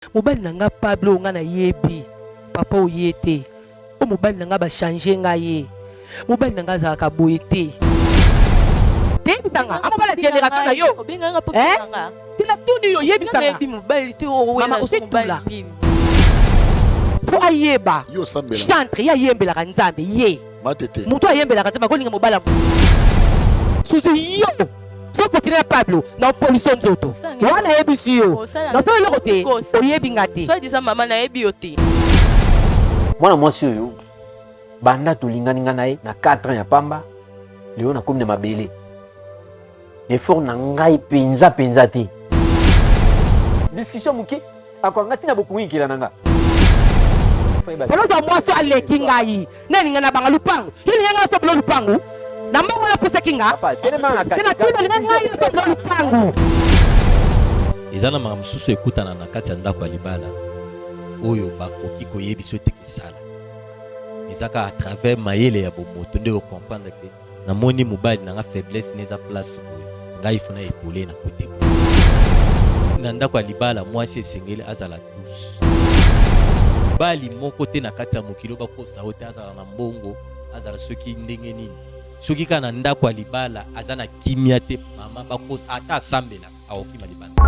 Mobali na nga Pablo oyo nga nayebi papa oye te oyo mobali na nga ba changer nga ye mobali na nga azalaka boye te te yebisa nga a mobali ya generation na yo eh te na tuni yo yebisa nga mama osi tula fo ayeba chantre ye ayembelaka nzambe ye moto ayembelaka nzambe akolinga mobali ya susu yo Soki continue na Pablo na opoliso nzoto wana nayebisi yo nasala eloko te oyebi nga te. Soit disant maman nayebi yo te. Mwana mwasi oyo banda tolingani nga na ye na 4 ans ya pamba lelo nakomi na mabele effort na ngai penza penza te discussion moke akwanga ntina bokuinkela na nga Olozwa mwasi aleki ngai Nani nga na banga lupangu yo linga nga sombela lupangu na mbongo yo opesaki nga te na tuna linga ngai yo sombela lupangu. Eza na makambo mosusu ekutana na kati ya ndako ya libala oyo bakoki koyebisa yo te ke sala. Eza kaka à travers mayele ya bomoto nde oko comprendre ke namoni mobali na nga faiblesse ne eza place boye, ngai il faut na epauler ye na cote boye. Na ndako ya libala mwasi esengeli azala douce. Mobali moko te na kati ya mokili oyo bakosa yo te azala na mbongo, azala soki ndenge nini, soki kaka na ndako ya libala aza na kimia te mama bakosa ata asambelaka akokima libanda.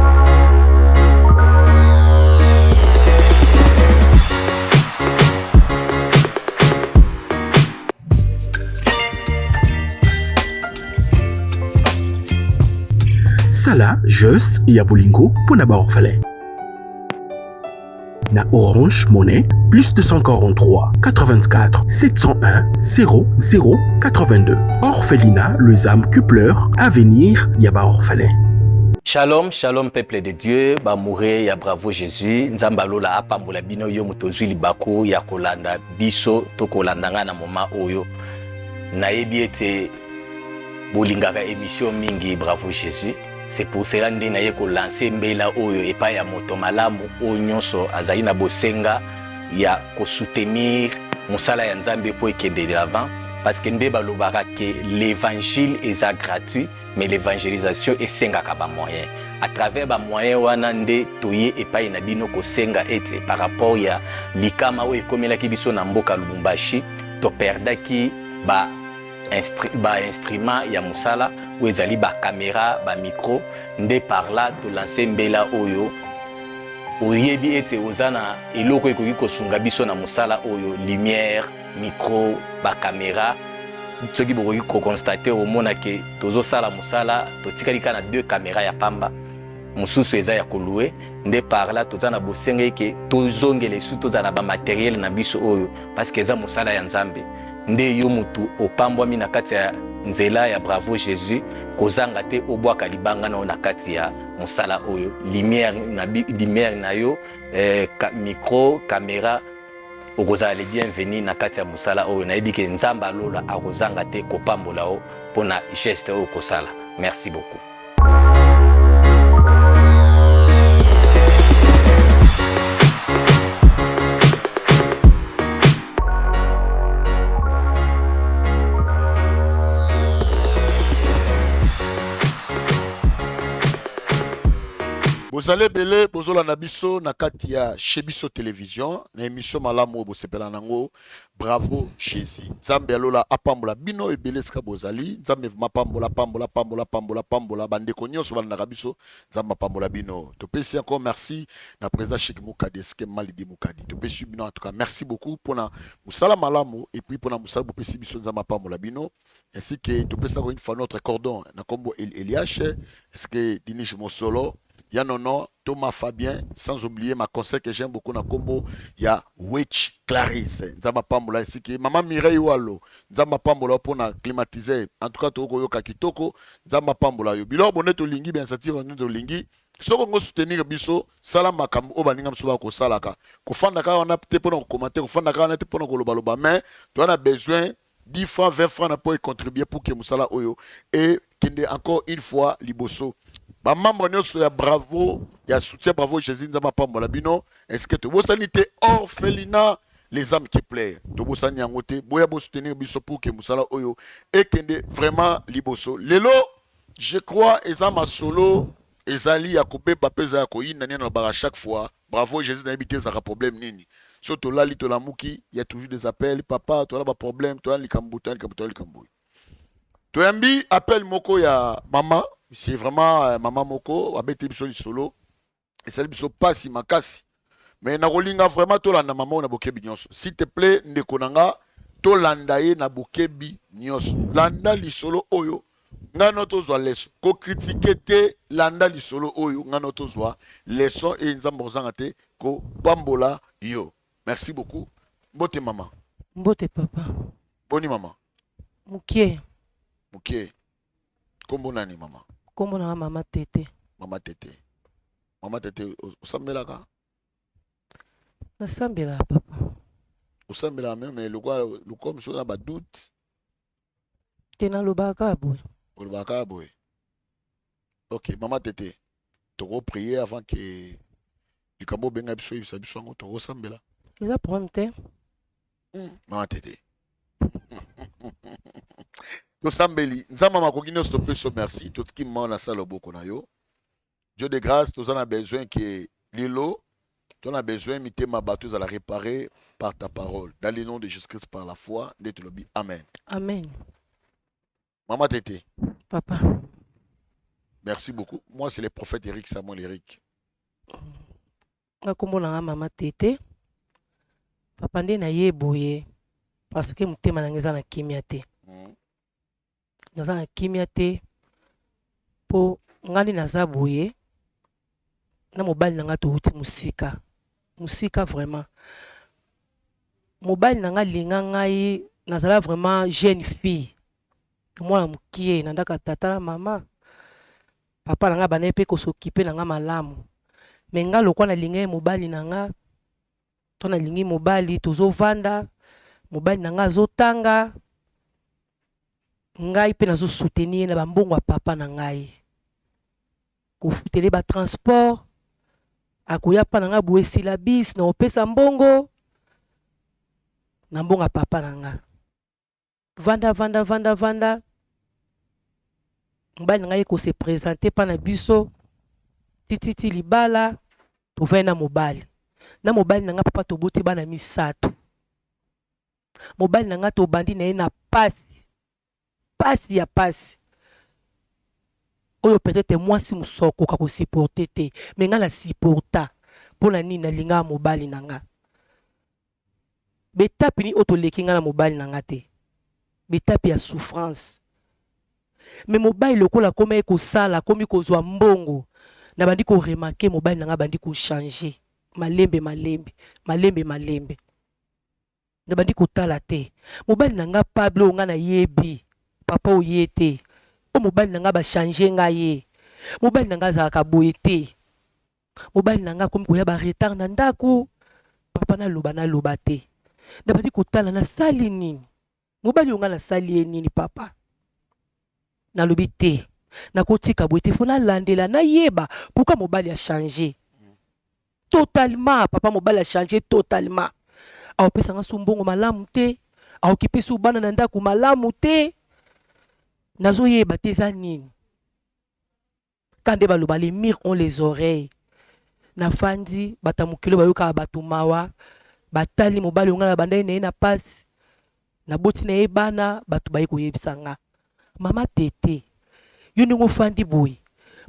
Sala geste ya bolingo mpo na ba orphelins. Na Orange Money plus 243 84 701 00 82. Orphelinat Les âmes qui pleurent, avenir ya ba orphelins. Shalom shalom peuple de Dieu ba amoureux ya bravo Jesus nzambe ya lola apambola bino yo moto ozui libaku ya kolanda biso to kolanda ngai na moment oyo nayebi ete bolingaka emission mingi bravo Jesus c'est pour cela nde naye ko lancer mbela oyo epai ya moto malamu oyo nyonso azali na bosenga ya ko soutenir mosala ya Nzambe mpo ekende de l'avant parce que nde balobaka ke l'évangile eza gratuit mais l'evangelisation esengaka ba moyens à travers ba moyens wana nde toye epai na bino kosenga ete par rapport ya likama oyo ekomelaki biso na mboka Lubumbashi toperdaki ba ba instruments ya mosala oyo ezali ba camera ba micro nde par là to lancer mbela oyo oyebi ete oza na eloko ekoki kosunga biso na mosala oyo lumière micro ba camera soki bokoki ko constater omona ke tozosala mosala totikali kaka na deux camera ya pamba mosusu eza ya koloue nde par là toza na bosenga eke tozongela esu tozala na bamateriele na biso oyo parce que eza mosala ya nzambe nde yo mutu opambwami na kati ya nzela ya bravo jesus kozanga te obwaka libanga na yo na kati ya mosala oyo lumière na, lumière na yo eh, ka, micro camera okozala le bienvenu na kati ya mosala oyo nayebi ke nzambe alola akozanga te kopambola yo mpo na geste oyo okosala merci beaucoup Bozali ebele bozolanda biso na kati ya chez biso television na emission malamu oyo bosepela nango bravo Jesus nzambe ya lola apambola bino ebele esika bozali nzambe vraiment apambola pambola pambola pambola pambola bandeko nyonso balandaka biso nzambe apambola bino topesi encore merci na président Chic Mukadi esike Malidi Mukadi topesi bino en tout cas merci beaucoup mpona mosala malamu et puis mpona mosala bopesi biso nzambe apambola bino ainsi que topesi encore une fois notre cordon na kombo Eliash ainsi que Dinish Mosolo ya Nono Thomas Fabien sans oublier ma conseil que j'aime beaucoup na kombo ya Witch Clarisse Nzambe apambola ainsi que maman Mireille Walo Nzambe apambola pona climatiseur en tout cas tokoyoka kitoko Nzambe apambola yo biloko bonde tolingi ba initiative nde tolingi soki ongo soutenir biso sala makambo oyo baninga biso bakosalaka kofanda kaka wana te pona kokomante kofanda kaka wana te pona kolobaloba mais toza na besoin 10 francs 20 francs na po e contribuer pour que musala oyo e kende encore une fois liboso ba membre nyonso ya bravo ya soutien bravo Jesus nzambe apambola bino est-ce que tobosani te orphelinat les âmes qui plaire tobosani yango te boya bo soutenir biso pour que musala oyo ekende vraiment liboso lelo je crois eza masolo ezali ya kobeba mpe eza ya koyinda nde nalobaka chaque fois. Bravo Jesus, nayebi te ezalaka problème nini. So tolali tolamuki, il y a toujours des appels, papa, tola ba problème, tola likambo, tola likambo, tola likambo. Toyambi appel moko ya mama, c'est vraiment euh, mama moko abeti biso lisolo, esali biso pasi makasi. Mais nakolinga vraiment tolanda mama oyo na bokebi nyonso. S'il te plaît ndeko na nga, tolanda ye na bokebi nyonso. Landa lisolo oyo nga no tozwa leçon. Ko critiquer te, landa lisolo oyo nga no tozwa leçon et Nzambe akozanga te kopambola yo. Merci beaucoup. Mbote mama. Mbote papa. Boni mama? Mukie. Mukie. Kombo nani mama? Kombo na mama Tete. Mama Tete. Mama Tete, osambelaka? Nasambelaka papa. Osambelaka meme mais lokwa lokwa mosusu na ba doute. Te nalobaka kaka boye. Olobaka kaka boye. Ok, mama Tete, toko prier avant que likambo obenga biso oyebisa biso yango tokosambela. Eza problème te. Mama Tete. Tosambeli Nzambe makoki nyonso topesi yo merci totiki mama na sala loboko na yo. Dieu de grâce toza na besoin que lelo toza na besoin mitema bato ezala réparé par ta parole dans le nom de Jésus Christ par la foi nde tolobi amen. Amen. Maman Tete. Papa. Merci beaucoup. Moi c'est le prophète Eric Samuel Eric. Nga kombo na nga mama Tete. Papa nde na ye boye parce que motema na nga eza na kimia te. Naza na kimia te po nga nde naza boye na mobali na nga towuti mosika mosika vraiment. Mobali na nga alinga ngai nazala vraiment jeune fille mwana mokie na ndako ya tata na mama. Papa na nga abandaki pe ko s'occuper na nga malamu mais nga lokola nalingaki mobali na nga to nalingi mobali tozo vanda mobali na nga azo tanga ngai pe nazo soutenir ye na ba mbongo ya papa na ngai kofutele ba transport akoya pa na nga boye syllabus na kopesa mbongo na mbongo ya papa na nga. Vanda vanda vanda vanda mobali na ngai ko se presenter pa na biso tititi libala tovandi na mobali na mobali na ngai papa toboti bana misato mobali na ngai tobandi na ye na pasi pasi ya pasi oyo peut-être mwasi mosusu akoka ko supporter te mais ngai na supporta mpo na nini nalingaka mobali na ngai B'etape nini oyo toleki nga na mobali na nga te? B'etape ya souffrance. Mais mobali lokola akomaki kosala, akomi kozua mbongo, nabandi ko remarquer mobali na nga abandi ko changer malembe malembe, malembe malembe. Nabandi kotala te. Mobali na nga Pablo oyo nga nayebi, papa oyo ye te. Oyo mobali na nga ba changer nga ye. Mobali na nga azalaka boye te. Mobali na nga akomi koya ba retard na ndaku, papa naloba naloba te. Nabandi kotala nasali nini? Mobali oyo nga nasali ye nini papa? Nalobi te, nakotika boye te, faut nalandela nayeba pourquoi mobali a changer totalement. Papa mobali a changer totalement, akopesa nga su mbongo malamu te, akokipe su bana na ndaku malamu te, nazoyeba te eza nini. Kaka nde baloba les murs ont les oreilles. Nafandi, bato ya mokili oyo bayokaka bato mawa, batali mobali oyo ngai nabandaki na ye na pasi, naboti na ye bana, bato baye koyebisa nga, mama Tete, yo ndenge ofandi boye,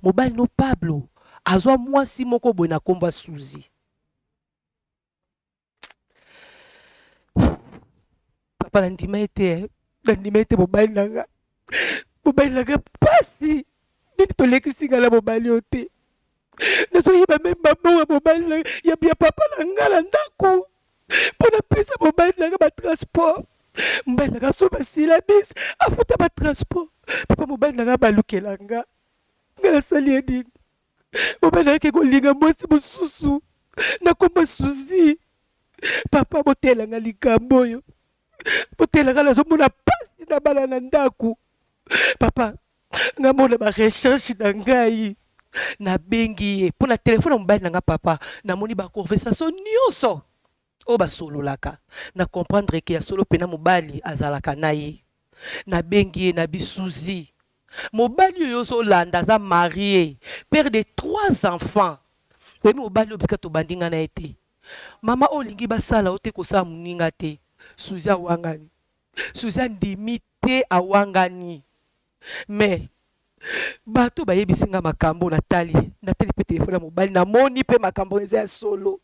mobali no Pablo azwa mwasi moko boye na kombo ya Suzy. Papa nandima ye te, eh. Nandima ye te mobali na nga. Mobali na nga pasi. Nini tolekisi nga na mobali oyo te. Nazoyeba meme mabongo ya mobali na ya, ya papa na nga na ndako. Mpo napesa mobali na nga ba transport. Mobali na nga asomba syllabus, afuta ba transport. Papa mobali na nga abalukela nga. Nga nasali ye nini? Mobali ayaki kolinga mwasi mosusu na kombo Suzy. Papa botela nga likambo oyo, botela nga, nazomona pasi na bana na ndako. Papa nga mona ba recherche na ngai, nabengi ye mpo na telefone ya mobali na nga. Papa namoni ba conversation nyonso oyo basololaka, na comprendre ke ya solo pena mobali azalaka na ye. Nabengi ye na bi Suzy, mobali oyo ozolanda aza marie, père de 3 enfants. Oyebi mobali oyo bisika tobandi nga na ye te. Mama oyo olingi basala yo te kosala moninga te. Suzy awangani. Suzy andimi te awangani. Mais bato bayebisi nga makambo natali, natali pe telefone ya mobali namoni pe makambo eza ya solo.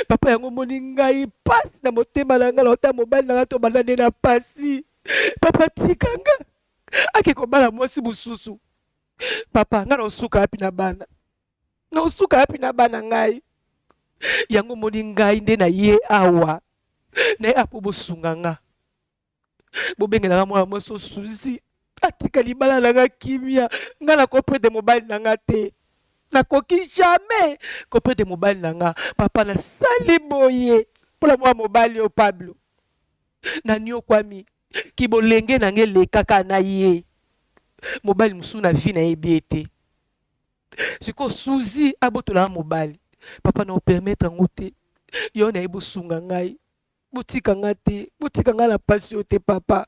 Papa yango omoni ngai pasi na motema na ngai na otala mobali na ngai tobanda nde na pasi. Papa tika nga ake kobala mwasi mosusu. Papa ngai naosuka wapi na bana? Naosuka wapi na bana ngai? Yango omoni ngai nde na ye awa na ye apo bosunga nga. Bobengela nga mwana mwasi osusi atika libala na nga kimia. Nga nakoprete mobali na nga te. Nakoki jamais koprete mobali na nga. Papa nasali boye mpona mwana mobali oyo Pablo. Naniokwami kibolenge na nga elekaka na ye. Mobali mosusu na vie nayebi ye te. Sikoyo Suzy abotola nga mobali. Papa na opermettre yango te. Yo nayebi bosunga ngai. Botika nga te, botika nga na pasi oyo te papa.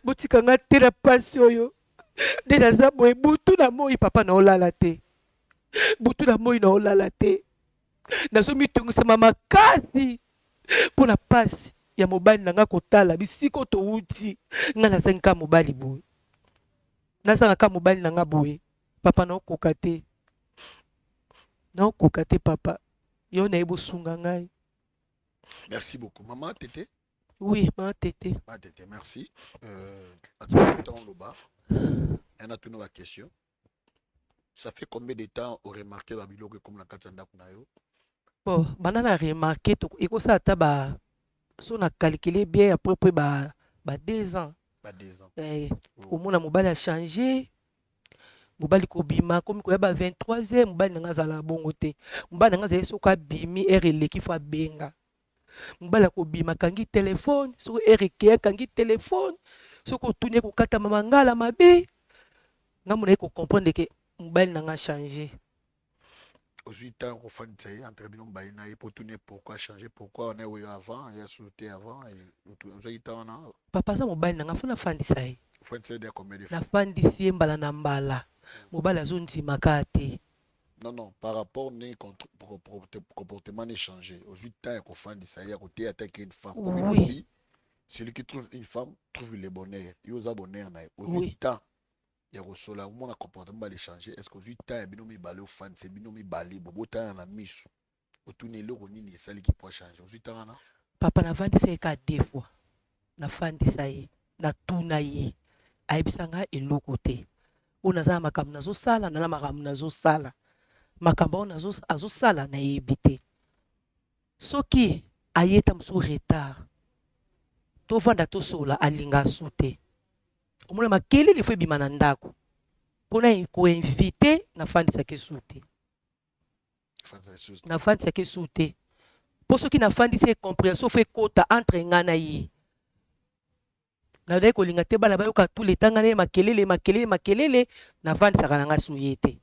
Botika nga te na pasi oyo. Nde naza boye butu na moi papa na olala te. Butu na moi na olala te. Nazomitungisama makasi mpo na pasi ya mobali na nga kotala bisika oyo towuti. Nga nazangi kaka mobali boye. Nazanga kaka mobali na nga boye. Papa naokoka te. Naokoka te papa. Yo naye bosunga ngai. Merci beaucoup. Maman Tété. Oui, maman Tété. Maman Tété, merci. Attends, Loba. Il y a une question. Ça fait combien de temps au remarqué ba biloko comme la kati ndako na yo? Bon, banda na remarqué to ekosa ata ba so na calculer bien après près ba ba 2 ans. Ba 2 ans. Eh, omona mobali a changer. Mobali kobima akomi koya ba 23 heures, mobali na nga azalaka bongo te. Mobali na nga azali soki abimi heure eleki faut abenga. Mobali akobima akangi telephone, soki heure ekei akangi telephone, soki otuni ye kokatama mangala mabe. Nga mona ye ko comprendre que mobali na nga changer. Ozwi temps kofandisa ye entre bino mobali na ye po otuni ye pourquoi changer, pourquoi wana oyo avant ya solo te avant, ozwaki temps wana? Papa aza mobali na nga faut nafandisa ye. Ofandisa ye dejà combien de fois? Nafandisi ye mbala na mbala, mobali azondima kaka te. Non non, par rapport ndenge comportement ne changer, ozwi temps ya kofandisa ye ya koteya ata ke une femme. Oui. Celui qui trouve une femme trouve le bonheur. Yo oza bonheur na ye. Ozwi temps ya kosola omona comportement bale changer, est-ce que ozwi temps ya bino mibale ofandisa bino mibale bobotana na miso otuni eloko nini esaliki po changer, ozwi temps wana? Papa navandisa ye kaka 2 fois, nafandisa ye natuna ye, ayebisa nga eloko te. Oyo naza na makambo nazosala, na na makambo nazosala, makambo oyo azosala nayebi te. Soki aye ta mosusu retard, tovanda tosola, alinga asu te. Omona makelele fo ebima na ndako mpona koinvite, nafandisaki su te. Nafandisaki su te mpo soki nafandisi ye comprehension fo ekota entre nga na ye. Nazali kolinga te bana bayoka tout le temps nga na ye makelele makelele makelele, nafandisaka na nga su ye te.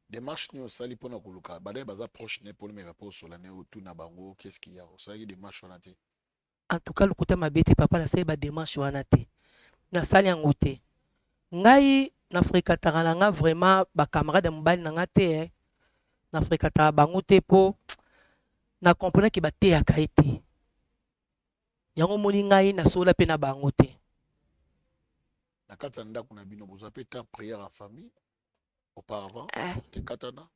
Démarche nini osali mpona koluka badaye baza proche ne mpona omeka mpo osola ne otuna bango qu'est-ce qu'il y a? Osalaki démarche wana te? En tout cas lokuta mabe te papa, nasali ba démarche wana te, nasali yango te. Ngai na fréquentaka na nga vraiment ba camarade ya mobali na nga te, eh. Na fréquentaka bango te po na comprenaki bateyaka ye te. Yango omoni ngai nasola pe na bango te. Na kati ya ndako na bino bozwa pe temps prière en famille auparavant te katana?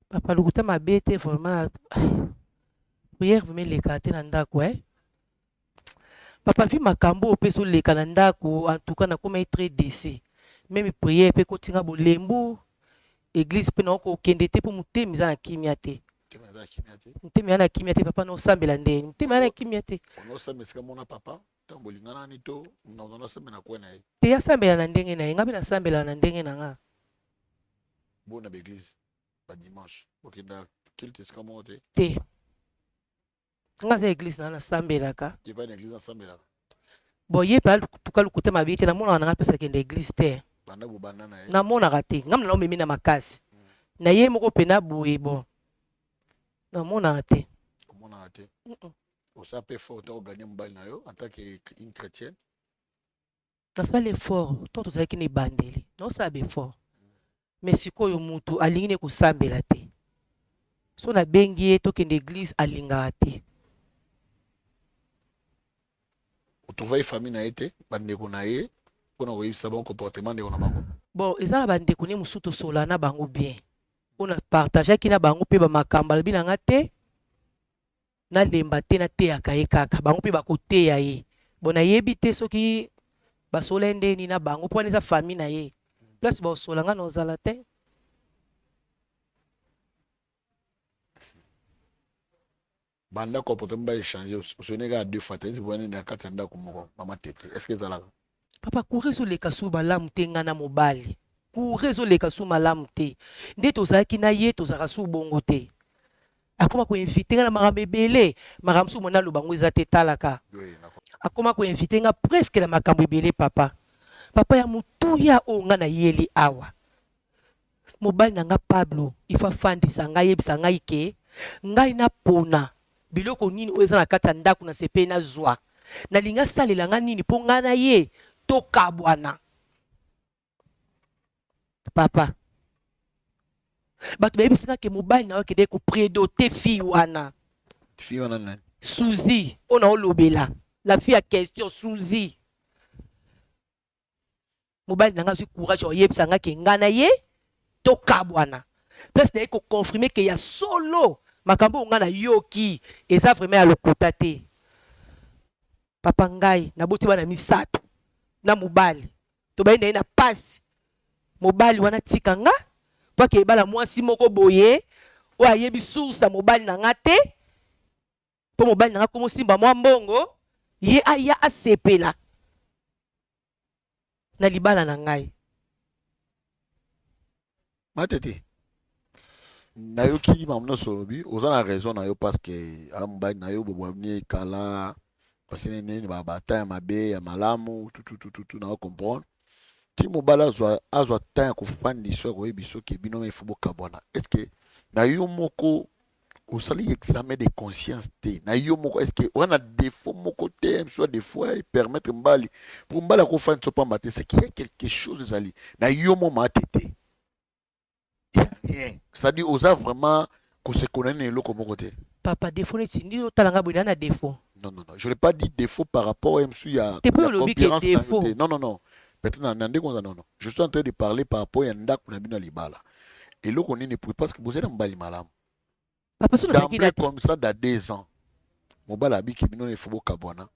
Papa lokuta mabe te vraiment, prière vraiment eleka te na ndako, eh. Papa vi makambo oyo pe ezoleka na ndako, en tout cas nakomaki très déçu. Même prière pe ekotinga bolembu, église pe nakoki kokende te po motema eza na kimia te. Motema eza na kimia te papa, naosambela ndenge motema eza na kimia te. Onosambela esika mona papa ntango bolingana ni to osambela kwe na ye? Te, asambela na ndenge na ye, ngai mpe nasambela na ndenge na nga. Bona ba église ba dimanche okenda culte esika moko te? Te, nga aza église na nasambelaka. Epai na église asambelaka? Bon, ye mpe tuka lokuta mabe te, namonaka na nga mpesa akende église te. Banda bobanda na ye? Namonaka te, nga mna omemi na makasi na ye moko mpena boye, bon namonaka te. Omonaka te? Osala mpe effort te oganye mobali na yo en tant que une chrétienne? Nasala effort to tozalaki na ebandeli, naosala ba effort. Mais sikoyo mutu alingi ne kosambela te. So nabengi ye tokende eglise alingaka te. Otrouvaki famille na ye te, bandeko na ye pona koyebisa bango comportement ndeko na bango? Bon eza na bandeko ne mosusu tosolana na bango bien. Oyo na partageaki na bango pe ba makambo alobi na nga te nalemba te nateyaka ye kaka bango pe bakoteya ye. Bon nayebi te soki basola ye ndenge nini na bango po wana eza famille na ye. Place bakosola nga nakozala te. Banda comportement ba echanger osone kaka deux fois te neti boyani na kati ya ndako moko mama tete est ce que ezalaka? Papa courant ezo leka su malamu te nga na mobali courant ezo leka su malamu te nde tozalaki na ye tozalaka su bongo te akoma ko invite nga na makambo ebele makambo mosusu mona aloba ngo eza te talaka akoma ko invite nga presque na makambo ebele papa papa ya motuya oyo nga nayeli awa Mobali na nga Pablo il faut afandisa ngai ayebisa ngai ke ngai napona biloko nini oyo eza na kati ya ndaku nasepeli nazua. Nalingi asalela ngai nini po ngai na ye tokabwana. Papa, bato bayebisi nga ke mobali na yo akendeki ko predoter fille wana. Fille wana nani? Suzy oyo naolobela, la fille ya question Suzy. Mobali na nga azui courage ya koyebisa nga ke nga na ye tokabwana. Place naye ko confirmer ke ya solo makambo oyo nga nayoki eza vraiment ya lokuta te. Papa ngai naboti bana misatu na mobali tobandi na ye na pasi mobali wana atika nga po akende bala mwasi moko boye oyo ayebi source ya mobali na nga te po mobali na nga akomi osimba mwa mbongo ye aya asepela. na libala na ngai. Matete, nayoki makambo nyonso olobi, oza na raison na yo parce que aza mobali na yo, bobwani ye kala, parce que nini ba ba temps ya mabe ya malamu tutututu na comprendre. Ti mobali azwa azwa temps ya kofandisa yo ya koyebisa yo ke bino il faut bokabwana, est ce que na yo moko osali examen de conscience te na yo moko est ce que oza na défaut moko te soit des fois permettre mbali pour mbali akofandi so pamba te c'est qu'il y a quelque chose ezali na yo mo mate te rien c'est à dire oza vraiment kosekona na eloko moko te. Papa défaut neti nini otala nga boye na na défaut. Non non non je n'ai pas dit défaut par rapport à msu ya te po olobi ke défaut. Non non non peut-être na ndenge oza non non je suis en train de parler par rapport ya ndako na bino ya libala eloko nini parce que bozali na mobali malamu. Papa soki nazalaki na comme ça dans 2 ans mobali abiki bino il faut bokabwana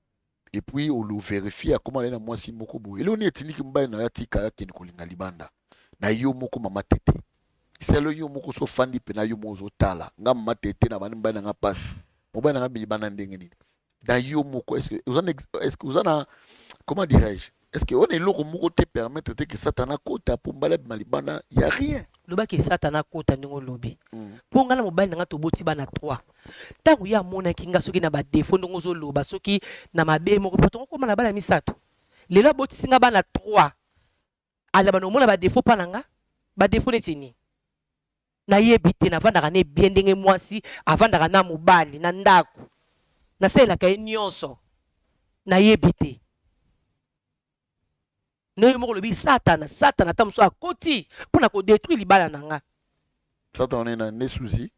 et puis olo vérifier akoma na mwasi moko boye eloko nini etindiki mobali na yo atika yo akende kolinga libanda na yo moko mama tete selo yo moko so ofandi mpe na yo moko ozotala nga mama tete na bani mobali na nga mpasi mobali na nga libanda ndenge nini na yo moko est-ce que oza na est-ce que oza na comment dirais-je est-ce que wana eloko moko te permettre te que satana akota mpo mobali abima libanda ya rien. Loba ke satana akota ndenge olobi mpo nga na mobali na nga toboti bana 3 ntango ye amonaki nga soki na ba défaut ndenge ozoloba soki na mabe moko mpo tokokoma na bana misato lelo abotisi nga bana 3 alaba na omona ba défaut mpa na nga ba défaut neti nini Nayebi te, navandaka ne bien ndenge mwasi avandaka na mobali na ndaku, nasalelaka ye nionso, nayebi te. Ndenge yo moko olobi satana, satana ata mosusu akoti pona ko detruire libala na nga. Satana wana ye nani? Nde Suzy?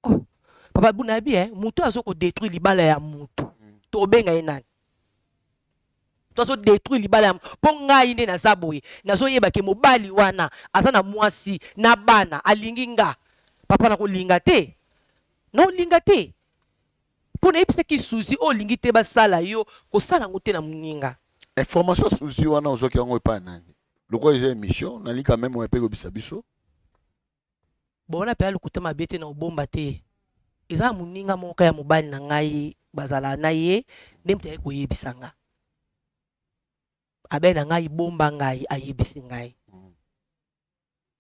Oh papa bu nayebi eh, mutu azo ko detruire libala ya mutu tokobenga ye nani? To azo detruire libala ya po ngai nde naza boye nazoyeba ke mobali wana aza na mwasi na bana alingi nga papa nakolinga te nakolinga te po nayebisaki Suzy oyo olingi te basala yo kosala yango te na moninga. Information Suzy wana ozwaki yango epai nani? Lokola eza emission nalingi quand meme oya pe koyebisa biso. Bon wana pena lokuta mabe te na kobomba te eza na moninga moko kaka ya mobali na ngai bazalaka na ye nde moto aye koyebisa nga abe na ngai bomba ngai ayebisi ngai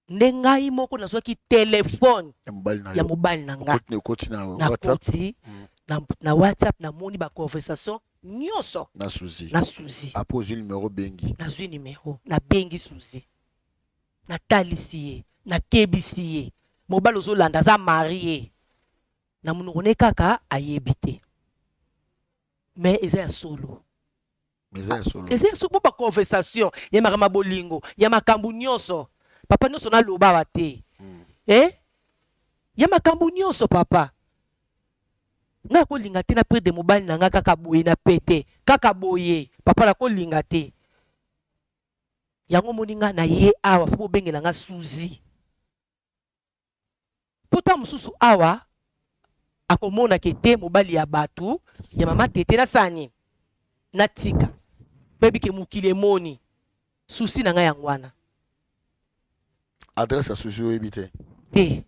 nde ngai moko nazwaki telefone ya mobali na nga nakoti na whatsapp namoni ba conversation nyonso na Suzy na Suzy apo ozwi numero obengi nazwi numero nabengi Suzy Natalisi ye, nakebisi ye, mobali ozolanda aza marie na monoko ne kaka ayebi te mais eza ya solo. Mais eza ya solo. Eza ya solo po ba conversation ya makambo ya bolingo ya makambo nyonso. Papa nyonso naloba awa te. Eh? Ya makambo nyonso papa. Nga nakolinga te na perdre mobali na nga kaka boye na pete. Kaka boye. Papa nakolinga te. Yango omoni nga na ye awa fo bobengela nga Suzy. Po tango mosusu awa akomona ke te mobali ya batu ya mama Tete nasala nini? Natika. Po ayebi ke mokili emoni. Souci na nga yango wana. Adresse ya Suzy oyebi te? Te.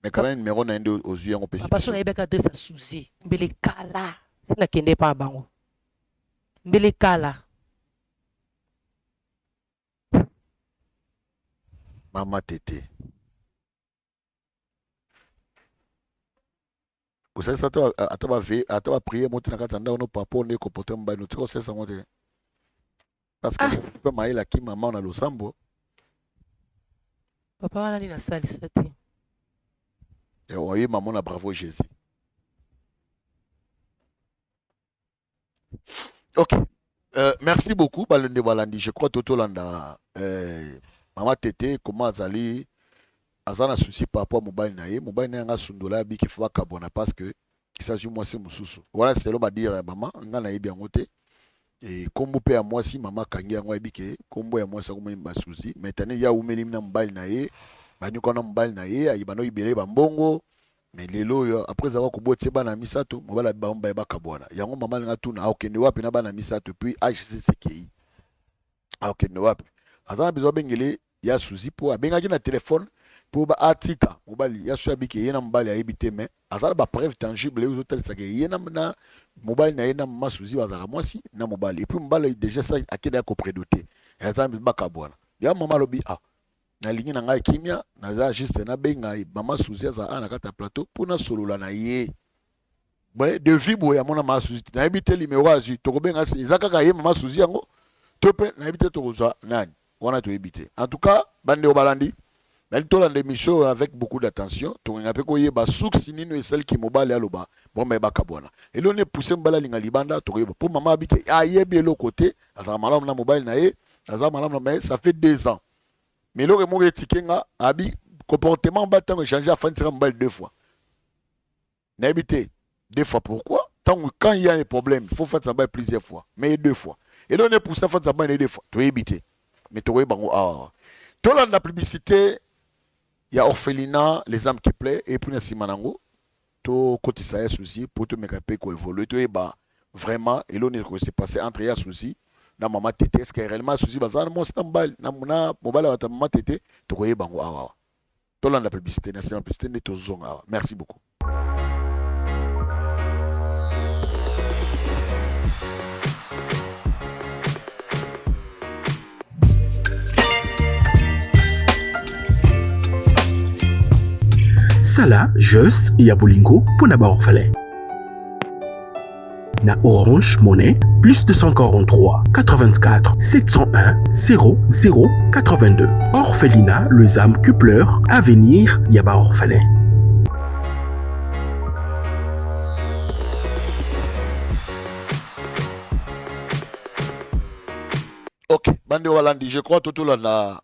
Mais quand même numéro na ye nde ozwi yango opesi Papa soki biso. nayebaki adresse ya Suzy mbele kala si nakende epa na bango. Mbele kala. Mama Tete. Osalisa ata ata ba ata ba prière moko te na kati ya ndako no papa nde comportement mobali no tika osalisa yango te. Parce que ah. Mpe mayele akima mama na losambo. Papa wana nini asalisa te. Oye mama na bravo Jésus. Ok. Merci beaucoup balende balandi je crois totolanda mama Tete comment azali aza na souci par rapport mobali na ye mobali na ye anga sundola abiki fo bakabwana parce que esazwi mwasi mosusu wana selo badire ya mama nga nayebi yango te e kombo mpe ya mwasi mama akangi yango ayebi ke kombo ya mwasi akomi basusi mais tani ye awumeli na mobali na ye banyoka na mobali na ye ayebana oyibele bambongo. Mais lelo oyo après avoir kobotisa bana misato, mobali abi bango mibale bakabwana. Yango mama alingi atuna akokende wapi na bana misato puis HCC ekei. Akokende wapi? Aza na besoin abengele ya Suzy po abengaki na telephone po ba atika mobali ya Suzy abiki ye na mobali ayebi te mais aza na ba preuve tangible oyo ezotalisa ke ye na, na mobali na ye na mama Suzy bazalaka mwasi na mobali et puis mobali déjà sa akenda ya ko prédoter. Aza na besoin bakabwana. Ya mama alobi ah Nalingi na ngai kimia, naza juste nabenga mama Suzy aza awa na kati ya plateau mpo nasolola na ye. Boye devis boye amona mama Suzy te, nayebi te numero azwi, tokobenga eza kaka ye mama Suzy yango to mpe nayebi te tokozwa nani wana toyebi te. En tout cas bandeko balandi nali tolanda émission oyo avec beaucoup d'attention, tokolinga mpe koyeba source nini esaliki mobali aloba bon me bakabwana. Eloko nini epousse mobali alinga libanda tokoyeba mpo mama abike ayebi eloko te, azalaka malamu na mobali na ye, aza malamu na mais ça fait 2 ans. Mais eloko moko etike nga abi comportement mobali ntango echange afandisaka mobali deux fois nayebi te deux fois pourquoi ntango quand il y a un problème il faut fandisa mobali plusieurs fois mais ye deux fois eloko nde pousse afandisa mobali na ye deux fois toyebi te mais tokoyeba yango awa tolanda publicité ya orphelinat les âmes qui plaît et puis na nsima nango tokotisa ya Suzy po tomeka pe ko evoluer toyeba vraiment eloko nini ko se passer entre ya Suzy na mama Tete est ce que réellement ya Suzy baza na mwasi na mobali na, na mobali ya bato ya mama Tete tokoyeba yango awa awa tolanda publicité na nsima publicité nde tozonga awa merci beaucoup. Sala geste ya bolingo mpo na baorphelin na Orange Money plus 243 84 701 00 82. Orphelinat Les âmes qui pleurent, avenir ya ba orphelin. Ok, bande walandi, je crois totolanda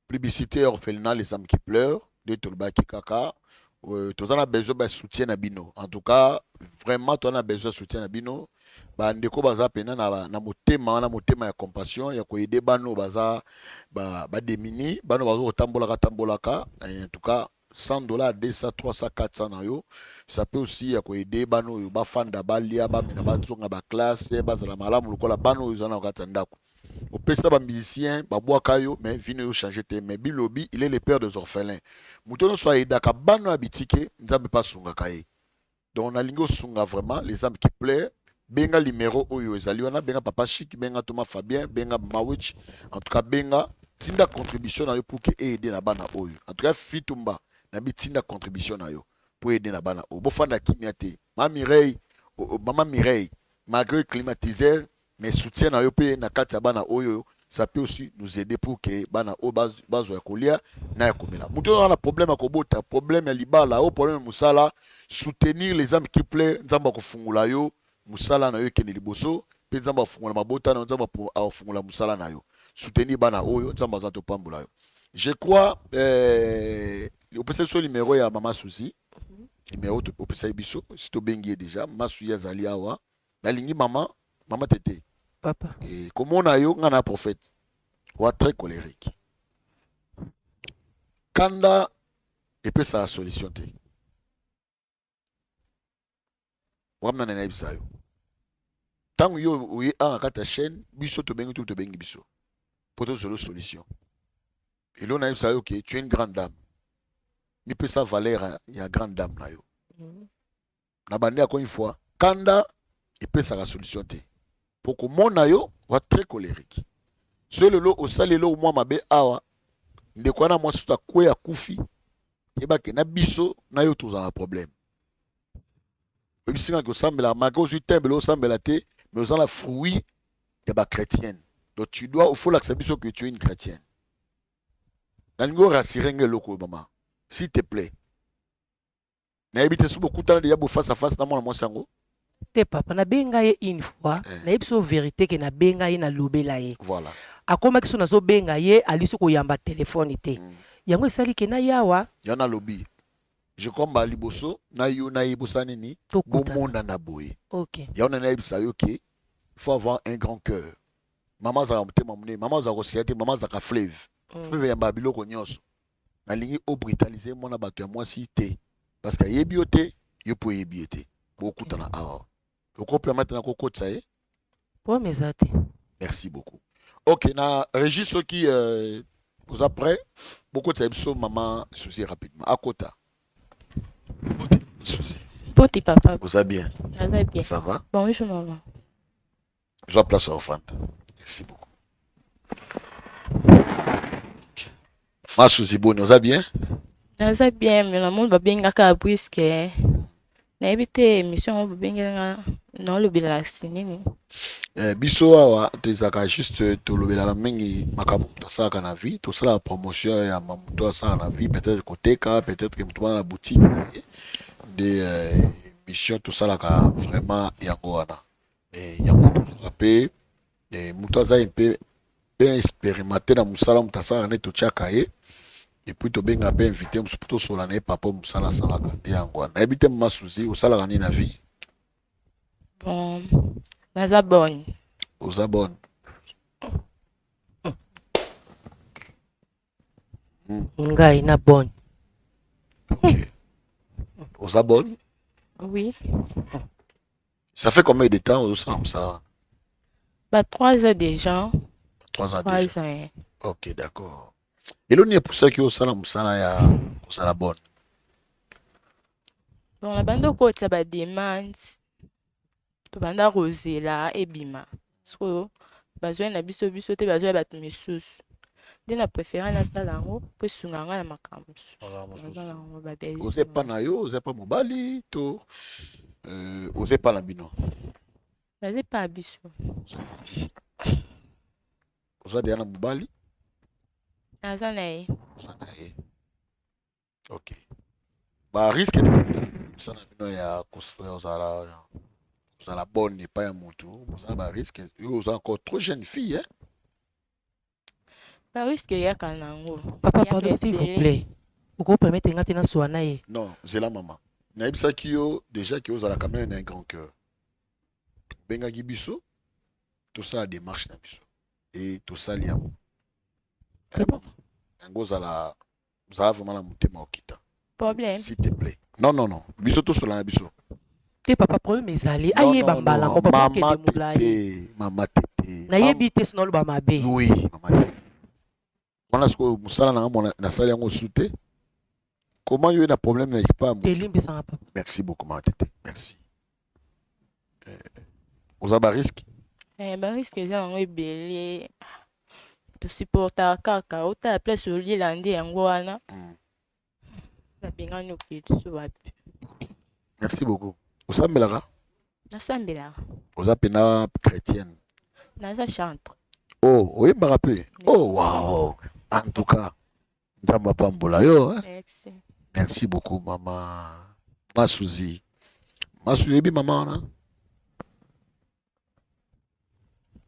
publicité orphelinat les âmes qui pleurent nde tolobaki kaka toza na besoin ba soutien na bino en tout cas vraiment toza na besoin soutien na bino bandeko baza pena na, na motema wana motema ya compassion ya koyede bano baza ba, ba demini bano baza kotambolaka tambolaka en tout cas 100 dollars, 200, 300, 400 na yo ça peut aussi ya koyede bano oyo bafanda balia bamela bazonga baklasse bazala malamu lokola bano oyo eza na kati ya ndako opesa ba musicien babwaka yo mais vie no change te mais bilobi il est le père des orphelins moto nyonso ayedaka bana ya bitike nzambe mpe asungaka ye donc nalingi osunga vraiment les âmes qui plaît benga numéro oyo ezali wana benga papa chic benga Thomas Fabien benga Mawich en tout cas benga tinda contribution na yo pour que aider na bana oyo en tout cas fitumba na bitinda contribution na yo pour aider na bana oyo bofanda kimia te ma Mireille mama Mireille malgré climatiseur mais soutien na yo mpe na kati ya bana oyo ça peut aussi nous aider pour que bana oyo bazwa ya kolia na ya komela moto oyo na problème ya kobota problème ya libala oyo problème ya mosala soutenir les âmes qui plaît nzambe akofungola yo mosala na yo ekende liboso mpe nzambe akofungola mabota na yo nzambe akofungola mosala na yo. soutenir bana oyo Nzambe aza topambola yo. Je crois euh, opesa biso numéro ya mama Suzy. Numéro opesa biso si tobengi ye déjà mama Suzy azali awa. Nalingi mama mama tete. Papa. Et komona yo nga na prophète. Wa très colérique. Kanda epesaka solution te. Wana na nayebisa yo. Ntango yo oye awa na kati ya chaîne, biso tobengi to tobengi biso mpo tozwela solution. Elo nayebisa yo ke tu es une grande dame. Mipesa valeur ya grande dame na yo. Na bandi encore une fois, kanda epesaka solution te. Po komona yo wa très colérique. Soki lelo osali eloko mwa mabe awa, ndeko wana mwasi soki akweyi akufi, yeba ke na biso na yo tozala na problème. Oyebisi nga ke osambelaka malgré ozwi tembe osambela te, mais oza na fruit ya ba chrétienne. Donc tu dois, faut lakisa biso que tu es une chrétienne. Nalingi o rassurer nga eloko oyo mama, s'il te plaît. Nayebi te soki bokutana deja bo face à face na mwana mwasi yango. Te papa, nabenga ye une fois, Eh. nayebi so verite ke nabenga ye nalobela ye. Voilà. Akomaki so nazobenga ye alisi koyamba telefone te. Yango esali ke nayawa. Ya nalobi. Je crois mbala liboso na yo na ye bosala nini? Tokutana. Bomonana boye. Ok. Yango na nayebisa yo ke faut avoir un grand cœur. Mama azalaka motema monene, mama azalaka koseya te, mama azalaka fleuve. Fleuve eyambaka biloko nyonso. Nalingi o brutaliser mwana bato ya mwasi te parce que ayebi yo te, yo mpe oyebi ye te. Bokutana awa. Oko permettre na kokotisa ye? Problème eza te. Merci beaucoup. Ok, na régie soki euh, oza prêt, bokotisa biso mama Suzy rapidement. Akota. Mbote Suzy. Mbote papa. Oza bien? Naza bien. Ça va? Bonjour maman. Zwa place ya ofanda. Merci beaucoup. Ma Suzy boni oza bien? Naza bien mais namoni babengaka brusque. Nayebi te émission yango babengeli nga naolobela na nini. Eh, biso awa tozalaka juste tolobelaka mingi makambo moto asalaka na vie, tosalaka promotion ya moto asalaka na vie, peut-être koteka, peut-être moto wana na boutique nde euh, mission tosalaka vraiment yango wana. Eh, yango tozalaka mpe eh, moto aza mpe mpe expérimenté na mosala moto asalaka nde totiaka ye epuis tobengaka mpe invité mosusu mpo tosola na ye papa mosala asalaka nde yango wana. Nayebi te mama Suzy osalaka nini na vie? Bon, naza bonne. Oza bonne. Ngai na bonne. Ok. Oza bonne? Oui. Ça fait combien de temps ozosala mosala wana? Ba 3 ans déjà. 3 ans 3 déjà. ans. Eh. Ok, d'accord. Eloko nini epusaki osala mosala ya kozala bonne? Bon, nabandi okotisa ba demandes. Tobanda kozela ebima. Sikoyo bazwai na biso biso te, bazwai bato misusu. Nde na préféré nasala yango mpo esunga nga na makambo mosusu. Naza na yango ba Belgique. Oza epa na yo, oza epa mobali to euh, oza epa na bino? Naza epa na biso. Oza deja na mobali? Naza na ye. Oza na ye. Ok. Ba risque mosala bino ya kozala kozala bonne epai ya motu, bozala ba risque. Yo oza encore trop jeune fille hein? Ba risque eyaka na yango. Papa pardon s'il vous plaît. Oko permettre nga te na soa na ye. Non, zela mama. Nayebisaki yo déjà que ozala quand même un grand cœur. Bengaki biso tosala démarche na biso et tosali yango. Yango ozala ozala vraiment na motema okita. Problème. S'il te plaît. Non non non, biso tosola na biso. Te papa problème ezali ayeba mbala ngo papa okende molayi. Mama tete. Nayebi te sono oloba mabe. Oui, mama tete. Wana sikoyo mosala na nga nasali yango su te. Comment yo na problème na ekipa? Elimbisanga papa. Merci beaucoup mama tete. Merci. Euh, oza ba risque? Eh, ba risque eza yango ebele. Tosupportaka kaka otala place oliela nde yango wana. Babengani okende so wapi. Merci beaucoup. Osambelaka? Nasambelaka. Oza pena chrétienne? Naza chantre. Oh, oyembaka mpe? Oh, wow. En tout cas, Nzambe apambola yo. Hein? Merci. Merci beaucoup mama Masuzi. Masuzi oyebi mama wana?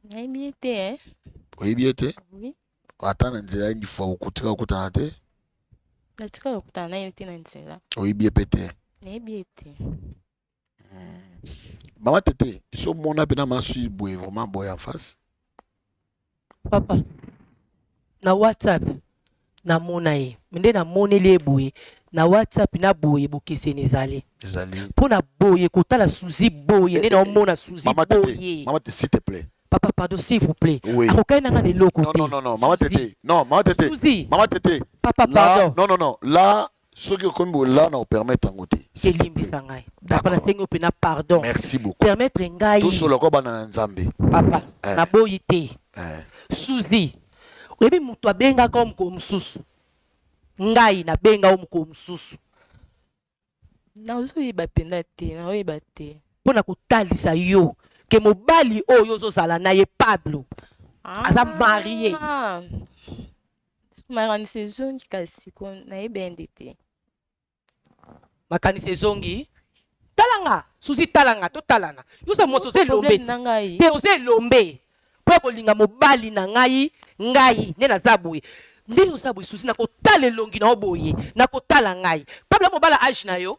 Nayebi ye te. Eh? Oyebi ye te? Oui. Ata na nzela une fois okotika kokutana te? Natika kokutana na ye te na nzela. Oyebi ye mpe te? Nayebi ye te. Mama Tete, so mona pena masuzi boye vraiment boye en face. Papa, na WhatsApp namona ye nde namoneli ye boye na WhatsApp na boye bokeseni ezali. Ezali. Mpo na boye kotala Suzy boye nde naomona Suzy Mama Tete, boye. Mama Tete, s'il te plaît. Papa, pardon, s'il vous plaît. Oui. Akokani na nga na eloko Non, te. non, non, non, Mama Tete. Non, Mama Tete. Suzy. Mama Tete. Papa, Là, pardon. non, non, non. Là, soki okomi boye là na opermettre yango te. S'il te plaît. Elimbisa ngai. Papa, D'accord. nasengi yo mpena pardon. Merci beaucoup. Permettre ngai. Tosolola ko bana na Nzambe. Papa, Eh. naboyi te. Eh. Suzy, oyebi moto abengaka yo mokolo mosusu. Ngai nabenga yo mokolo mosusu. Nazoyeba mpenza te, nazoyeba te. Mpo na kotalisa yo ke mobali oyo ozozala na ye Pablo aza marié. Ah. Makanisi ezongi kasi ko nayebi ye nde te. Makanisi ezongi. Talanga, Suzy talanga, totalana. Yo oza mwasi oza elombe Problème ti. na ngai. Te oza elombe. Mpo ya kolinga mobali na ngai, ngai nde naza boye. Ndenge oza boye Suzy, nakotala elongi na yo boye, nakotala ngai. Pablo mobala age na yo.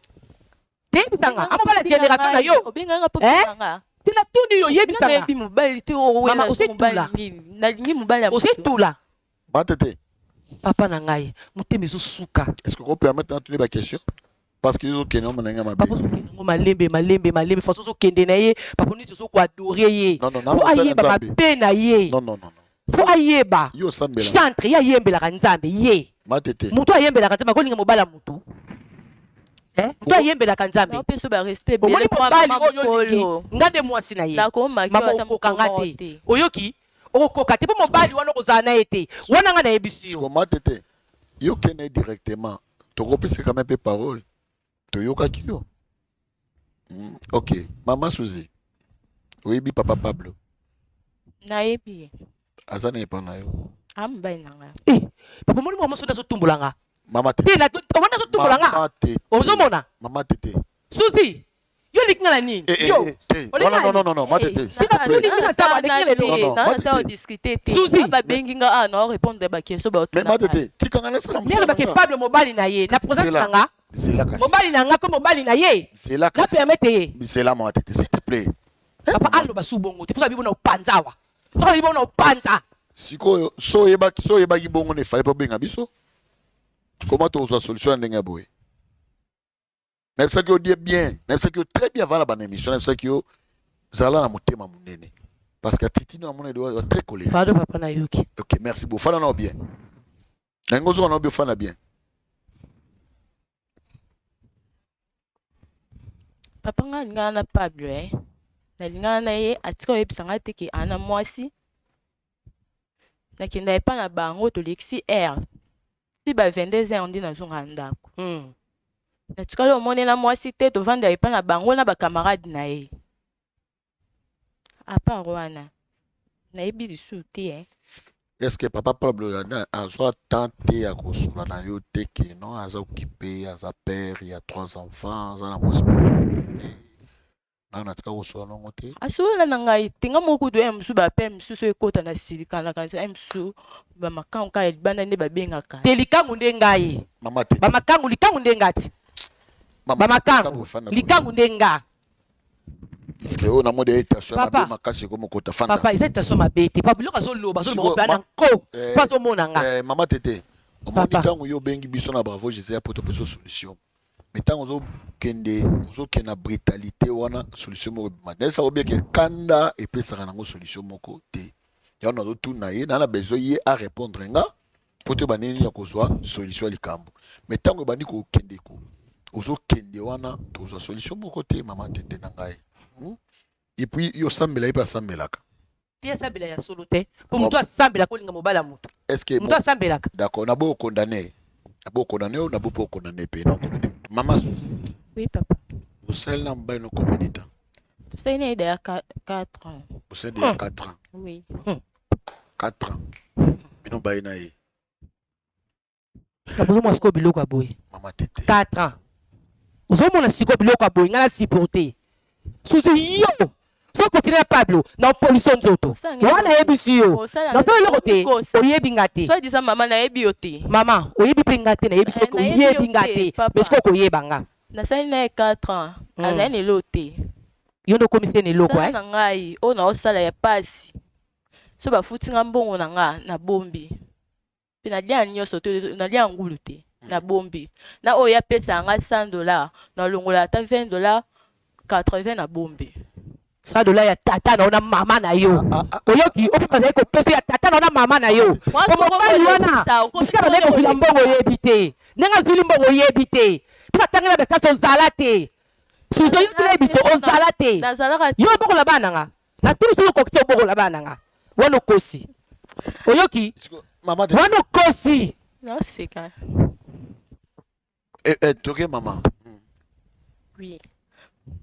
Te yebisa nga, amobala génération na yo. Obenga nga po Eh? finga nga. Te natuni yo yebisa nga. Nayebi mobali te oyo Mama, owela osetula. mobali nini. Nalingi mobali ya moto. Osetula. Mama Tete. Papa na ngai, motema ezosuka. Est-ce que okopermettre natuni ba question? Parce que ozokende ngo na ndenge mabe. Papa ozokende ngo malembe malembe malembe, façon ozokende na ye, papa neti ozokoadore ye. Non, non, non, Faut osala ayeba Nzambe. mabe na ye. Non, non, non, non. Faut ayeba. Yo osambela. Chantre, ye ayembelaka Nzambe, ye. Mama Tete. Moto ayembelaka Nzambe, akolinga mobali ya motu. Eh? Moto ayembelaka Nzambe. Naopesa ba respect ebele Omoni mpo mobali mama oyo olingi, mokolo. nga nde mwasi na ye. Nakomaki Mama ata okoka nga mokolo te. te. Oyoki? Okokoka te mpo mobali wana okozala na ye te. Wana nga nayebisi yo. Mama Tete, yo kende directement. Tokopesa quand même pe parole. Toyokaki yo. Ok, Mama Suzy. Oyebi papa Pablo. Nayebi ye. Aza na epa na yo. Ah, mobali na nga. Eh, papa moni mwa mwasi oyo azotumbola nga. Mama Tete. Te, na, omoni azotumbola nga. Mama Tete. Ozomona? Mama Tete. Suzy, yo oleki nga na nini? Eh, eh, Yo. eh, eh. Oleki Non, nga non, na non, non, non, Mama Eh, Tete, s'il te na- plaît. Nini na- na taba, aleki nga lelo. Non, non, na- Mama na- na- Tete. discuter te. Suzy. Ba babengi nga, ah, na répondre ba question ba Mais otuna Mama nga. Tete, tika nga nasala Nde mosala alobaki na nga. Pablo mobali na ye, na présence Zela. na nga. Zela kasi. Mobali na nga ko mobali na ye. Zela Na kasi. permettre ye. Zela Mama Tete, s'il te plaît. Papa aloba su bongo te. Posa bibo na opanza awa. Soki bibo na opanza. Sikoyo, so oyebaki, so oyebaki bongo ne fallait pas benga biso. Comment tozwa solution na ndenge ya boye? Nayebisaki yo die bien, nayebisaki yo très bien avant la bana émission, nayebisaki yo zala na motema monene. Parce que Titi na mona doit très colère. Pardon papa na yoki. Ok, merci beaucoup. Fana na bien. Na ngozo na bien fana bien. Papa nga alingaka na Pablo eh. Nalingaka na ye atika oyebisa nga te ke ana mwasi. Nakenda epa na bango tolekisi heure. Si ba 22 heures nde nazonga ndako. Natikali omonela mwasi te tovanda epa na bango na ba camarade na ye. À part wana nayebi lisusu te eh. Est-ce que papa Pablo yana azwa temps te ya kosola na yo te ke non aza occupé, aza père, il y a 3 enfants, aza na mwasi te. Na natika kosola nango te. Asolola na ngai te nga moko kutu ya mosusu ba appel mosusu ekota na silika na kanisa ya mosusu ba makangu kaka ya libanda nde babengaka. Te likangu nde ngai. Mama te. Ba makangu likangu nde nga ti. Mama, Ba makangu likangu fanda likangu nde nga. Parce que oyo namoni eza tension ya Papa. mabe makasi ekomi kokota fanda. Papa, eza tension mabe te. Papa, biloko azoloba, azoloba Sikoyo, ngo na nko. Eh, Po azomona nga. Eh, mama Tete, omoni Papa. ntango yo obengi biso na Bravo Jésus ya poto peso solution. Mais ntango ozokende, ozokende na brutalité wana solution moko ebima. Nayebisaka yo bien ke kanda epesaka nango solution moko te. Yango nazotuna ye, na na besoin ye a répondre nga po toyeba ndenge nini ya kozwa solution ya likambo. Mais ntango ebandi kokende ko, ozokende wana tozwa solution moko te, mama Tete na ngai. Et puis yo osambela ye mpe asambelaka. Ti asambela ya solo te. Po moto asambela kolinga mobali ya moto. Est-ce que Moto asambelaka. D'accord, na bo condamné. Na bo condamné ou na bo po condamné pe na condamné. Mama Suzy. Oui papa. Osali na mobali no combien de temps? Tosali na ye d'ailleurs 4 ans. Osali déjà 4 ans. Oui. 4 ans. Bino baye na ye. Na bozomona sikoyo biloko ya boye. Mama Tete. 4 ans. Ozomona sikoyo biloko ya boye, nga na supporter. Suzy yo. So continue na Pablo na opoliso nzoto. Wana nayebisi yo. Nasala eloko te. Oyebi nga te. Soit disant mama nayebi yo te. Mama, oyebi pe nga te nayebi soki eh, oyebi nga te. Mais soki okoyeba nga. Nasali na ye 4 ans. Hmm. Azali na eloko te. Yo nde okomisi ye na eloko eh? na ngai oyo naosala ya pasi. So bafuti nga mbongo na nga nabombi. Pe nalia nioso te nalia ngulu te na bombi na oyo ye apesaka nga 100 dollars na longola ata 20 dollars 80 na bombi. 100 dollars ya tata na yo na mama na yo oyoki oyo bazali kopesa ya tata na yo na mama na yo po mobali wana bisika bazali kozwila mbongo oyebi te ndenge azwili mbongo oyebi te mpe atangela bakasi ozala te suzo yo tuna biso ozala te yo obokola bana nga Natuni soki okoki te obokola bana na nga. Wana okosi. Oyoki? Wana okosi. Naseka. Eh, eh, toke mama. Oui.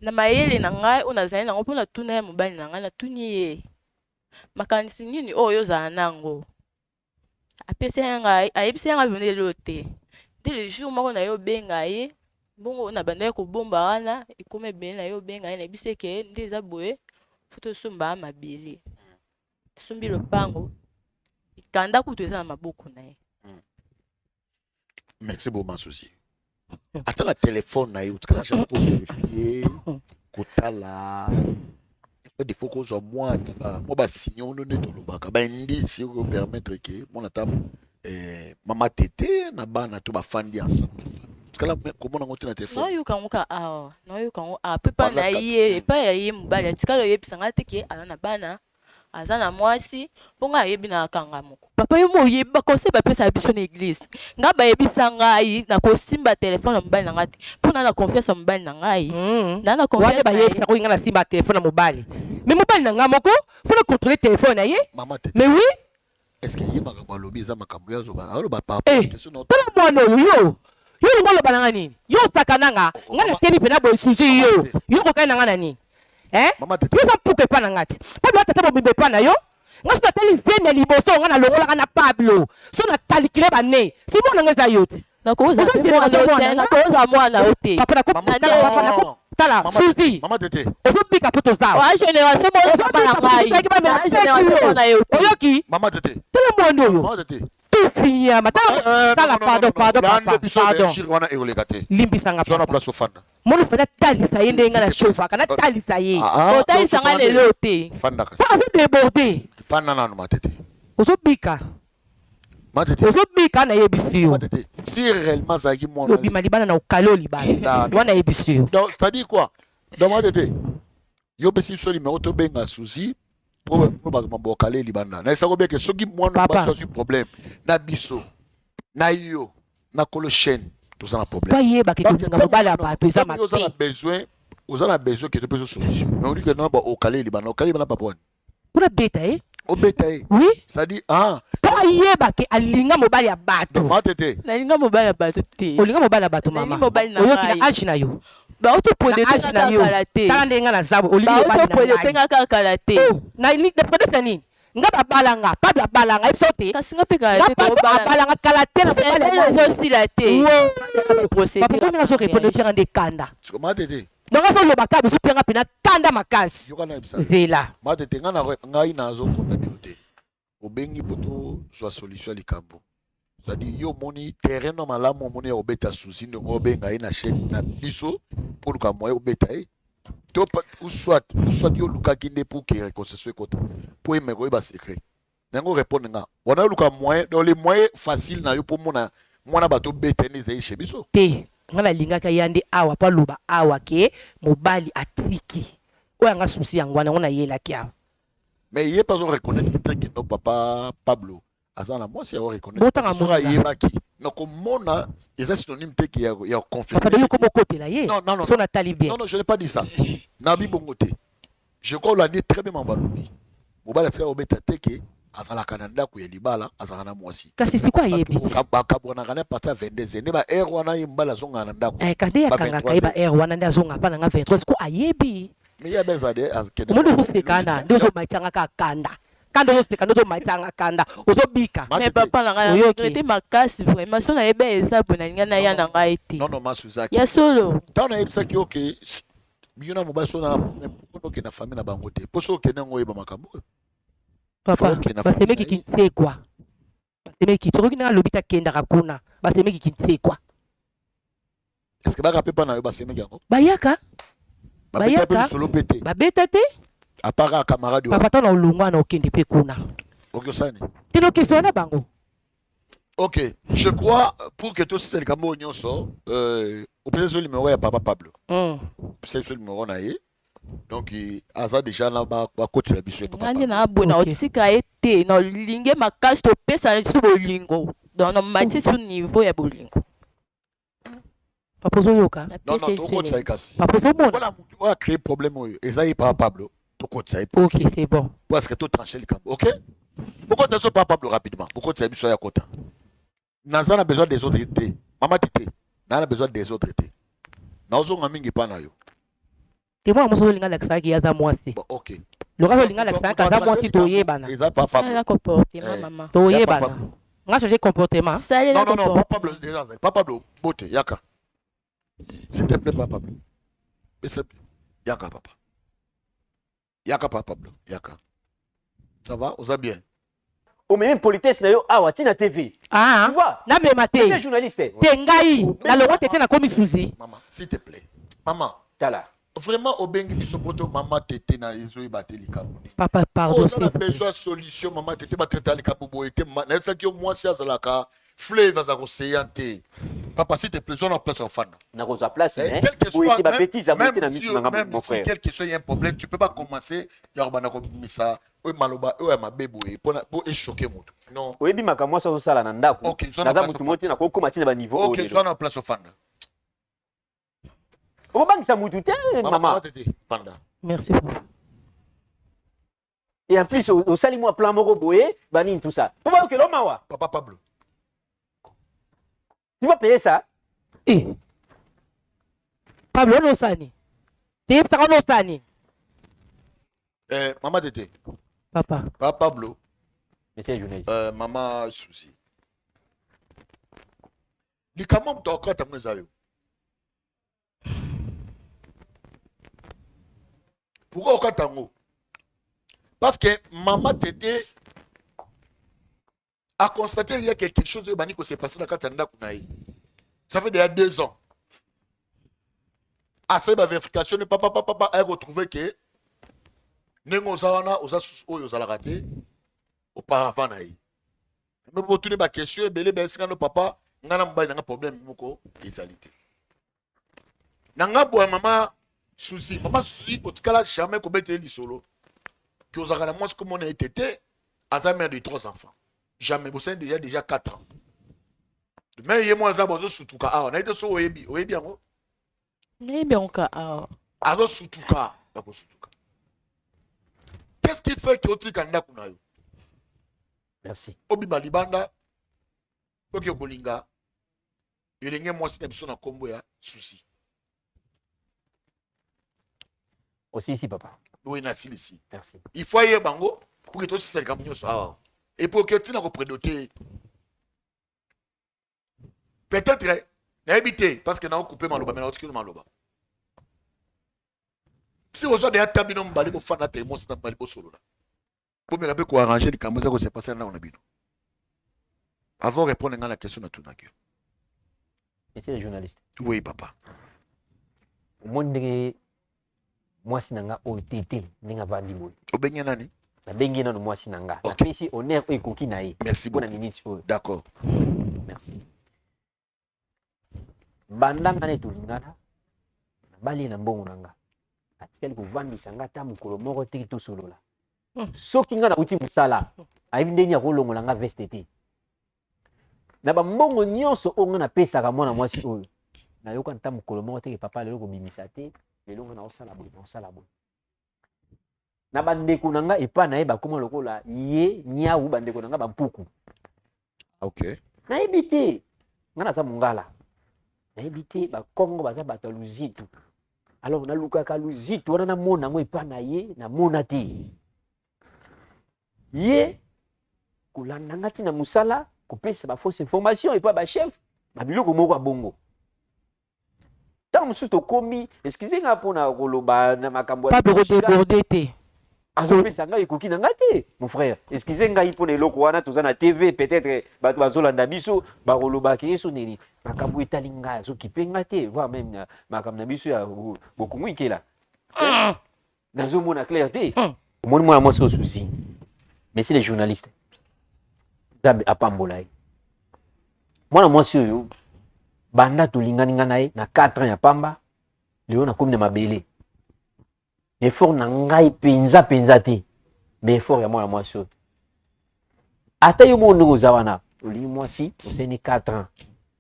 Na mayele na ngai oyo nazali nango mpo natuna ya mobali na ngai, natuni ye makanisi nini oyo ozala nango. Apesi nga ayebisi nga vraiment eloko te nde le jour moko naye obenga ye mbongo oyo nabandaki kobomba wana ekoma ebele naye obenga ye nayebisi ye ke nde eza boye faut tosomba mabele tosombi lopango mikanda kutu eza na maboko na ye. Merci beaucoup ma Suzy. Ata na téléphone na ye otikala jamais ko vérifier kotala des fois kozwa mwa ata mwa ba signaux nde tolobaka ba indice oyo permettre ke mwana ata eh, mama tete na bana to bafandi ensemble na famille otikala komona yango te na telefone nayoka yango ka awa nayoka yango awa mpe epai na ye epai ya ye mobali atikala oyebisa ngai te ke aza na bana Aza na mwasi po nga ayebi na kanga moko. Papa yo mo oyebi ba conseil ba pesa biso na eglise nga ba yebisa ngai na ko simba telephone ya mobali na ngai te po na na confiance ya mobali na ngai na na confiance wana ba yebisa ko nga na simba telephone ya mobali mais mobali na ngai moko faut na contrôler telephone na ye mais oui. Est-ce que ye makambo alobi eza makambo ye azoba aloba par rapport eh, question na tala mwana oyo yo yo olingi oloba na nga nini yo osaka na nga nga natemi mpena boye suzi yo yo okokani na nga na nini eh? Yo oza mpuka epa na nga ti Pablo atata mobimba epa na yo nga so natali zemi ya liboso nga nalongolaka na Pablo so na calcule bane si mwana nga eza yo ti nakoza mwana yo te papa nako tala suzi ozobika mpo toza oyoki tala mwana oyo tufi nyama tala pardon pardon papa pardon limbisa nga mona fana talisa ye ndenge nga na chaufaka natalisa ye otalisa nga lelo te po azo deborde ozobika ozobika nayebisi yo si réellement azalaki mwana obima libanda na okale libanda wana nayebisi yo donc c'est à dire quoi donc matete yo opesi biso numéro tobenga Suzy po makambo okale libanda na esako beke soki mwana basi azwi problème na biso na yo na kolo chaîne toza na problème bayeba ke kolinga mobali ya bato eza mabe oza na besoin oza na besoin ke topesa solution mais olike na ba okale libanda okale libanda papa wani Kuna beta ye. Obeta ye. Oui. C'est à dire ah. Po ayeba ke alinga mobali ya bato. Mama tete. Nalinga mobali ya bato te. Olinga mobali ya bato mama. Mobali na Oyoki na age na yo. Ba auto pode te na yo. Tala ndenge nga naza boye. Olingi mobali na ngai. Ba auto pode te nga kaka kala te. Oh, na ni na pode na nini? Nga babala nga, Pablo abala nga, yebisa te. Kasi nga pe kala te. Nga Pablo abala nga kala te na mobali. Ezosila te. Papa ko nga zo répondre bien nde kanda. Mama tete. Donc azo loba kaka bozo pianga pena kanda makasi. Yoka na yebisa. Zela. Matete nga na ngai nazo condamner yo te. Obengi po to zwa solution ya likambo. C'est-à-dire yo omoni terrain no malamu omoni ya kobeta souci ndenge obenga ye na chaîne na biso po luka moyen obeta ye. To ou soit ou soit yo olukaki nde pour que réconciliation ekota po emeka oyeba secret. Yango répondre nga. Wana oluka moyen donc les moyens facile na yo po mona mwana bato obeta ye nde ezali chez biso. Te nga nalingaki aya nde awa po aloba awa ke mobali atiki oyo ya nga souci yango wana yango nayelaki awa. Mais ye pe azo reconnaitre te que non papa Pablo aza na mwasi azo reconnaitre Botanga soki amoni nga. ayebaki na komona eza synonyme te ke ya confirmer. Papa de yo komo kotela ye Non non non so natali bien. Non non je n'ai pas dit ça. Nabi bongo te. Je crois olandi très bien makambo alobi. Mobali atikala kobeta te ke azalaka na ndako ya libala, azalaka na mwasi. Kasi sikoyo ayebi te. Bakabwanaka na partir ya 22 heures. Nde ba heure wana ye mobali azongaka na ndako. Eh, kasi nde ye akangaka ye ba heure wana nde azongaka pa na nga 23 sikoyo ayebi. Mais ye abe azala de akende. Omoni ozoseka wana nde ozomatisa nga kaka kanda. Kanda ozoseka nde ozomatisa nga kanda. Ozobika. Mais papa na ngai na regrette makasi vraiment soki nayebi eza boye nalinga naya na ngai te. Non non ma Suzaki. Ya solo. Tango nayebisaki yo ke yo na mobali soki na problème. mpona okende na famille na bango te mpo soki okende yango oyeba makambo oyo. Papa, Okende na basemeki famille. Kinsekwa, basemeki soki ndenge alobi te akendaka kuna, basemeki Kinsekwa. Est ce que baka mpe mpa na yo basemeki yango? Bayaka. Babeta mpe Bayaka. lisolo mpe te? Babeta te. À part kaka camarade Papa, ntango na olongwa na okende mpe kuna. Oki osani? Te, nokesona na bango. Ok, je crois pour que tosisa likambo oyo nyonso, opesa biso numéro ya papa Pablo. Opesa biso numéro na ye, donc aza déjà na bakotela biso ye papa Nga nde Pablo. na boye na Ok. otika ye te, na olinge makasi, topesana lisusu bolingo, donc na matie su niveau ya bolingo. Papa, ozoyoka? Non. Napesa Non, ye tokotisa ye su. kasi. Papa, ozomona? Voilà, motu oyo acréé problème oyo eza ye papa Pablo, tokotisa ye. Ok, c'est bon. Parce que totranche likambo. Ok, bokotisa biso papa Pablo rapidement, bokotisa biso ya kota. Naza na besoin des autres te, mama Tete, naza na besoin des autres te, nazonga mingi epa na yo. Te, mwana mwasi ozolinga alakisaka ye aza mwasi. Bon, ok. Loka ozolinga alakisaka aza mwasi, toyebana. Eza papa Pablo. Salela comportement. Eh. Mama. Ya Toyebana. papa. Nga change comportement. Salela Non, non, non, comportement. papa Pablo déjà azali. Papa Pablo, bote, yaka. S'il te plaît, papa Pablo. Yaka, papa. Yaka, papa Pablo, yaka. Ça va, oza bien? Omemi politesse na yo awa ntina TV. Ah, Tu vois? namema te. Monsieur journaliste. Te, ngai nalongwa te te, nakomi Suzi. Maman, s'il te plaît. Maman, Tala. Vraiment obengi biso poto mama Tete na ezoyeba te likambo nini. Papa, pardon, Oza s'il na vous plaît. besoin ya solution, mama Tete, batraita likambo boye te. Nayebisaki yo mwasi azalaka fleuve, aza koseya te. Papa, s'il te plaît, zwa na place ya ofanda. Nakozwa place. Eh, Mais quel que boye soit, te, babêtise ya boye te na même miso si, na nga, même mon si frère. quel que soit il y a un problème, tu peux pas commencer ya kobanda kobimisa oyo maloba oyo ya mabe boye mpona po echoke moto. Non. Oyebi makambo mwasi azosala na ndako. Ok, zwa na Naza place. motu moko te nakokóma ntina baniveau oyo Ok, lelo. zwa na place ofanda. Okobangisa mutu te. Mama. Mama. Tete, fanda. Merci, papa. Et en plus osali mwa plan moko boye banini, tout ça mpo bayokela mawa. Papa Pablo. Tu vas payer ça. Eh. Pablo, wana osani te, yebisaka wana osani. Eh, mama Tete. Papa. Papa Pablo. Monsieur journaliste. Mama Suzy, likambo moto akokata ngo eza yo. Pourquoi okata yango? Parce que mama Tete a constaté il y a quelque chose oyo ebandi kose passer na kati ya ndako na ye. Ça fait déjà 2 ans, asali bavérification ne papa papa papa, aye kotrouve ke ndenge oza wana, oza susu oyo ozalaka te auparavant na ye. Me botuni baquestion ebele, bayesika no papa, ngai na mobali nanga problème moko ezali te. Na ngambo ya mama Suzi, mama Suzi, otikala jamais kobeta ye lisolo ke ozalaka na mwasi komona ye Tete, aza mère de trois enfants. Jamais. Bosali déjà 4 ans, mais ye mwa aza bazosutuka awa naye te. So oyebi, oyebi yango? Nayebi yango ka awa. Azosutuka, bakosutuka. Qu'est-ce qui fait ke otika ndako na yo? Merci. Obima libanda, oke kolinga elenge mwasi na biso na nkombo ya Susi. Aussi ici, papa. Oyo nasilisi. Merci. Il faut ayeba yango pour ke tosisa likambo nyonso awa et pour ke ntina koprédote peut-être, nayebi te, parce que nakokupe maloba, me nakotikeli maloba. Si ozwa deya ta bino mibale, bofanda te, mwasi na mobali, bosolola, bomeka mpe koarrange likambo eza kose passer na ndako na bino avant répondre ngai na question natunaki yo. Monsieur le journaliste. Oui, papa. Omoni ndenge mwasi na nga oyo Tete, ndenge avandi boye. Obengi nani? Nabengi ye nano mwasi na nga. Ok. Napesi honneur oyo ekoki na ye Merci mpo na beaucoup. minute oyo. D'accord. Merci. Banda nga na tolingana, nabali ye na mbongo na nga, atikali kovandisa nga ata mokolo moko te tosolola. Soki nga nauti mosala, ayebi ndenge akolongola nga veste te. Na bambongo nyonso oyo nga napesaka mwana mwasi oyo, nayoka ata mokolo moko te ke papa, lelo kobimisa te, lelo nga naosala boye, naosala boye. Na bandeko na nga epa na ye bakóma lokola ye nyau, bandeko na nga bampuku. Nayebi te, nga naza mongala, nayebi te bakongo baza bato ya luzitu. Alors nalukaka luzitu wana, namona yango epa na ye, namona te. Ye kolanda nga ntina mosala, kopesa bafausse information epa bachef, babiloko moko ya bongo. Ntango mosusu tokomi, excusez nga mpona koloba na makambo ya Papa kodeborde te. Azopesa ngai ekoki na ngai te, mon frère. Excusez ngai mpona eloko wana, toza na TV, peut-être bato bazolanda biso bakoloba ke yesu nini makambo etali ngai azokipe ngai te, voire même makambo na biso ya bokungu ikela. Nazomona clair te. Omoni mwana mwasi oyo Suzy, monsieur le journaliste, Nzambe apambola ye. Mwana mwasi oyo banda tolingani nga na ye na 4 ans ya pamba, lelo nakomi na mabele. Effort na ngai penza penza te, mais effort ya mwana mwasi oyo. Ata yo moko ndenge oza wana, olingi mwasi, osali 4 ans,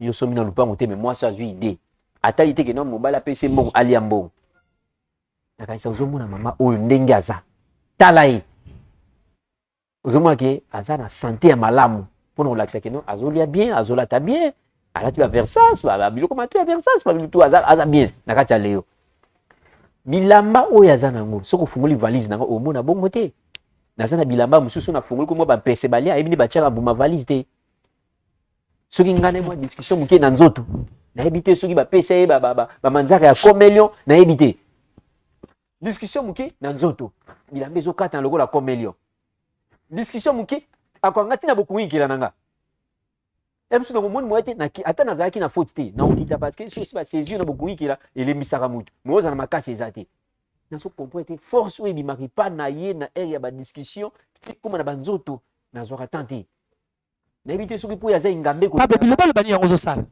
yo osomi na lupango te, mais mwasi azwi idée. Atali te ke non mobali apesi mbongo, alia mbongo. Nakanisa ozomona mama oyo ndenge aza, tala ye, ozomona ke aza na sante ya malamu mpona kolakisa ke non azolia bien, azolata bien, alati ba Versace, ba biloko matu ya Versace, ba biloko aza, aza bien na kati ya Leo. Bilamba oyo aza nango, soki ofungoli valise nango omona bongo te. Naza na bilamba mosusu nafungoli komwa ba mpese balia, ayebi nde batiaka mbuma valise te. Soki ngai na mwa discussion moke na nzoto, nayebi te soki bapesa ye bamanzaka ya comelion, nayebi te. Discussion moke na nzoto, bilamba ezokatana lokola comelion. Discussion moke akwanga ntina bokuikela na nga. Ya biso nakomoni moya te, ata nazalaki na faute te, nakokita parce que soki basaisir na bokuikela elembisaka moto, mais ozala makasi eza te. Nazo comprendre te force oyo ebimaka epa na ye na heure ya ba discussion ekoma na banzoto, nazwaka temps te. Nayebi te soki po aza engambe ko. Pablo bilobaloba nini yango ozosala?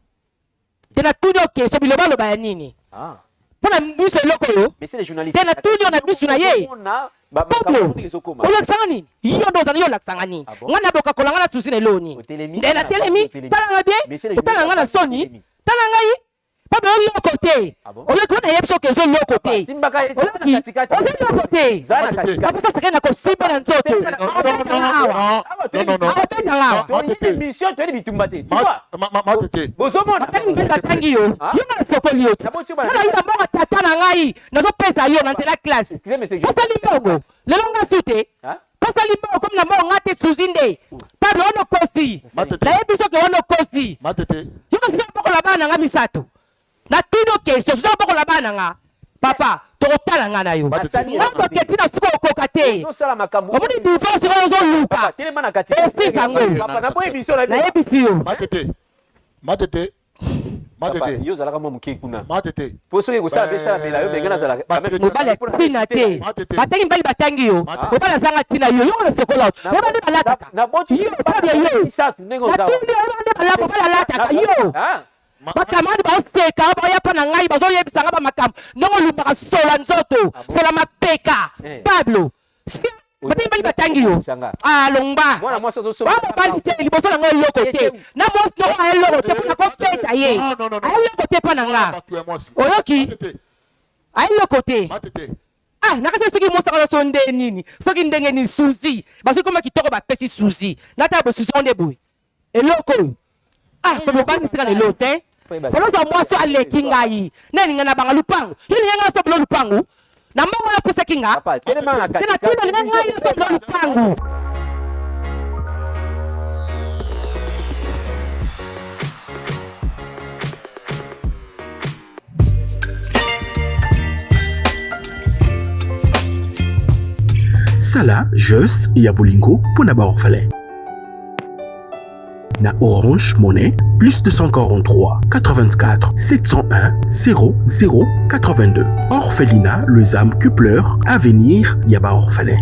Te na tuni yo question bilobaloba ya nini? Ah. Mpo na biso eloko oyo. Monsieur le journaliste. Te na tuni yo na biso na ye. Pablo olakisanga nini? Yo nde ozali yo olakisanga nini? Ah bon? Nga na bokakola nga na souci na eloko nini? Otelemi, Nde natelemi, otelemi. tala nga bien, Monsieur le otala nga na journaliste, soni, otelemi. tala ngai. Pablo oyo eloko te. Ah bon? Oyoki wana yebi soki ezo eloko te. Simbaka ye Oyoki na katikati. ozo eloko te. Za na katikati. Bapesa seke na kosimba na nzoto. Akobeta nga awa. Non, non, non. Akobeta nga awa. Ma tete. Émission toyebi bitumba te. Tu vois? Ma tete. Bozomona. Batangi mpe batangi yo. Ah? Yo nga nasokoli yo ti. Na boti yo bana- Nga nayiba mbongo tata na ngai nazopesa yo na nzela classe. Excusez monsieur. Posali mbongo. Lelo nga su te. Hein? Posali mbongo komi na mbongo nga te suzi nde. Pablo wana okosi. Ma tete. Nayebi soki wana okosi. Ma tete. Yo kasi obokola bana na nga misato. Natuni yo question, soki obokola bana na nga. Papa, tokotala nga na yo. Ma tete. Nga boketi na suka okoka te. Ozosala makambo. Omoni divorce oyo ozoluka. Papa, telema na katikati. Office yango. Papa, na boye émission na bino. Nayebisi yo. Ma tete. Ma tete. Ma Papa, tete. yo ozalaka mwa moke kuna. Ma tete. Po soki ekosala pe sala pela yo benga nazalaka. Ba- Quand même, mobali ya ntina te Ma tete. batangi mibali batangi yo Ma tete. mobali azanga ntina yo yo nga sokola oyeba nde balataka Na boti yo Pablo yo misato ndenge oza. natuni oyeba nde balata mobali alataka yo Ah? bakamadi baoseka baoya mpa na ngai bazoyebisa nga bamakambo ndenge olumbaka sola nzoto sola mapeka Eh. Pablo batangi mibali batangi yo Sanga. ah longba Mwana mwasi azosomba. wa mobali te liboso na ngai eloko te na mwasi noko aeloko te mpona kopeta ye Non, non, non, non. aeloko te mpa na nga Bato ya mwasi. oyoki Ma tete. aeloko te Ma tete. Ah, nakasi soki mosaka na so nde nini soki ndenge nini suzi basoki koma kitoko bapesi suzi natala boye suzi yango nde boye eloko oyo ah mpe bobangisi nga na eloko te kolozwa mwasi oyo aleki ngai nani nga na banga lupangu yo linga nga nasombela lupangu na mbongo oyo apesaki nga Papa, telema na te na katikati. tuna linga ngai nasombela lupangu. Sala geste ya bolingo mpona baorphelin. Na Orange Money plus 243 84 701 00 82. Orphelinat Les Âmes qui pleurent, avenir ya ba orphelin.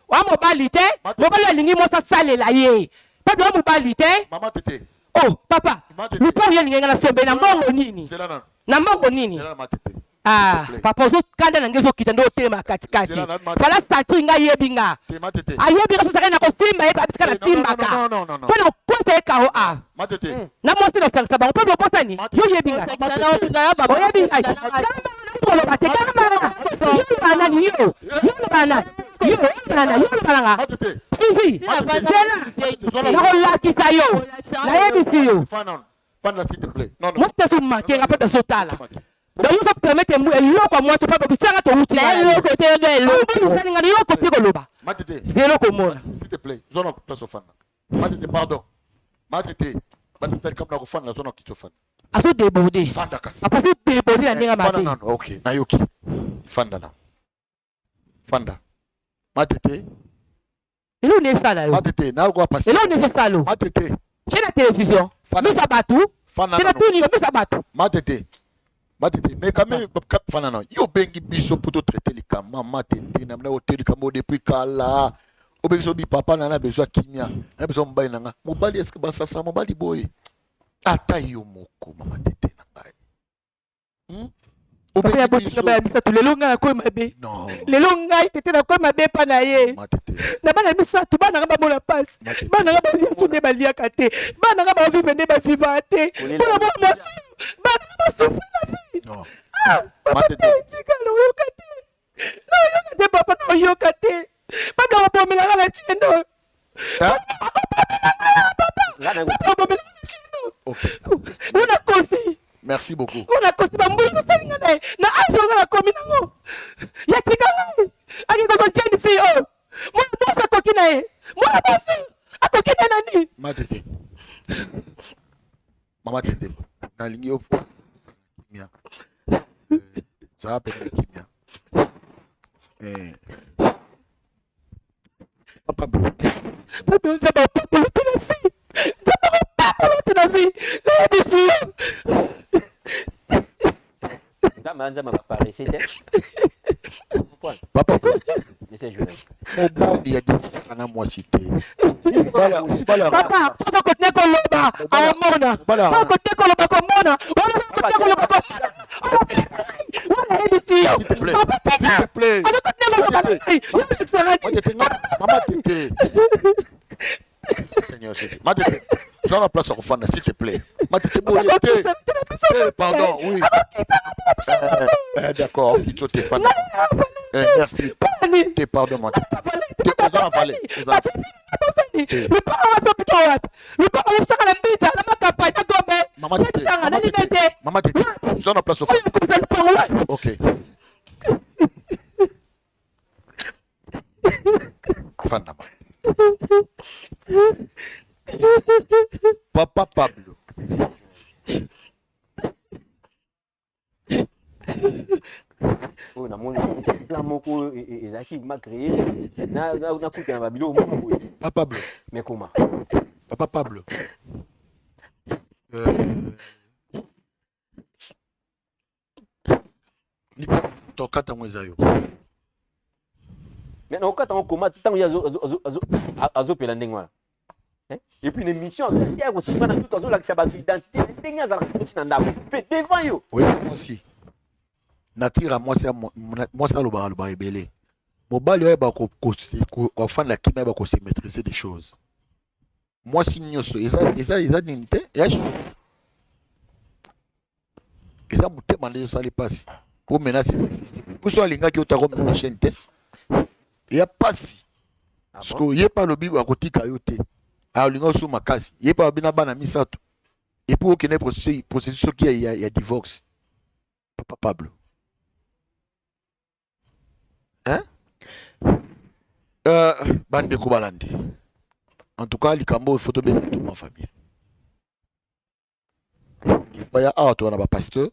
Wa mobali te, mobali alingi mwasi asalela ye. Pablo wa mobali te. Mama tete. Oh papa, lupango ye alingi nga nasombe na mbongo nini? Zela nanu. Na mbongo nini? Zela na ma tete. Ah, papa ozokanda na ngai ezokita nde otelema na katikati. Zela na ma tete. Fala sentir ngai ayebi nga. Te ma tete. Ayebi nga sosaka na kosimba ye babisika na Eh, non, non, simbaka. non, non, non, non. Mpo na kokota ye kao a. Ma tete. Na mwasi nasangisa bango mpe bobosani Ma tete. yo oyebi nga. Oyebi ngai. Koloba te kama. Yo oloba nani yo? Yo oloba nani? Yo oloba nani? Yo oloba nanga. Ma tete. Suzi, zela. Nakolakisa yo. Nayebisi yo. Fana. Fana s'il te plaît. Non non. Mwasi te azomanke nga mpe azotala. Donc yo permettre eloko ya mwasi papa bisanga towuti Na eloko te yo eloko. Nga yo kopi koloba. Matete. C'est eloko omona. S'il te plaît, zona place ofanda. Matete pardon. Matete. Matete likambo na kofanda zona kiti ofanda. Azo déborder. Fanda kasi. Papa azo déborder na ndenge Fanda mabe. nano. OK, nayoki. Fanda na. Fanda. Matete. Eloko nde esala yo. Matete, nayoka pasteur. Eloko nde esala yo. Matete. Chaîne ya télévision. Fanda. Misa bato. Fanda Tena nano. tuni yo misa bato. Matete. Matete, mais quand même fanda nano. Yo bengi biso pour traiter likambo matete na mna hotel likambo depuis kala. Obengi so bi papa na na besoin kimia. Na besoin mobali na nga. Mobali est-ce que basasa mobali boye? Ata yo moko mama tete na ngai. Papa ya Obengi botinga biso. bana misato lelo ngai nakoyi mabe. Non. Lelo ngai tete nakoyi mabe epa na ye. Matete. Na bana misato bana nga bamona pasi. Matete. Bana nga balia nde baliaka te. Bana nga bavivre nde bavivaka te. Kolela. Mpona mwana mwasi bana nga basufri na vie. Non. Ah, papa Matete. te tika naoyoka te. Naoyoka te papa naoyoka te. Papa akobomelanga na chino. Hein? Nga na- Papa akobomelanga na chino. OK. Una kosi. Merci beaucoup. Oyo nakosi bambuli kosalinga na ye na age oyo nga nakomi nango ya tika ngai ake kozwa jeune fille oyo mwana mwasi akoki na ye mwana mwasi akoki na ye na nini Matete. Mama Tete. Nalingi yo fo. Kimia. Zala mpenza kimia. Eh. Papa Bro. Papa nzambe apambola te na vie nzambe akopambola te na vie nayebisi yo Nzambe nzambe baparese te. Comprendre? Papa Bro. Monsieur journaliste. Mobali ya disaka na mwasi te. Mobali mobali papa soki okontinue koloba aomona Mobali- soki okontinue koloba komona wana soki okontinue koloba komona wana nayebisi yo S'il te plaît. papa S'il tika te plaît. azokontinue koloba na ngai yo olekisaka nini Matete nga mama Tete. Seigneur Jésus. Matete. Zwa na place ya kofanda s'il te plaît. Matete boye te. Eh, pardon, oui. Eh, d'accord, kitso te fanda. Eh, merci. Te pardon, Matete. Te oza na vale. Oza na Mama Tete. Mama Tete. Mama Tete. Zwa na place ofanda. Ok. Fanda ma. Papa Pablo. Oyo namoni plan moko oyo ezalaki ma créé nakutana babiloko moko boye. Papa Pablo. Mais comment? Papa Pablo. Tokata yango eza yo. Mais nakokata yango koma ntango ye azopela ndenge wana. Hein? Et puis une émission azoya kosimba na nzoto azolakisa bato identité na ndenge azalaka koti na ndako mpe devant yo. Oyebi mwasi. Nature ya mwasi mwasi alobaka alobaka ebele. Mobali oyeba kofanda kimia ayeba kose maîtriser des choses. Mwasi nyonso eza eza eza nini te? Eza motema nde ezosala mpasi. Po menace manifeste. Biso alingaki yo tako mona chaîne te. Ya pasi. Ah bon? Siko ye pa alobi akotika yo te. Alinga osu makasi. Ye pa alobi na bana misato. Et puis okende processus soki ya divorce. Papa Pablo. Hein? Bandeko balandi. En tout cas, likambo il faut tobenga tout ma famille. Il faut ya awa toza na ba pasteur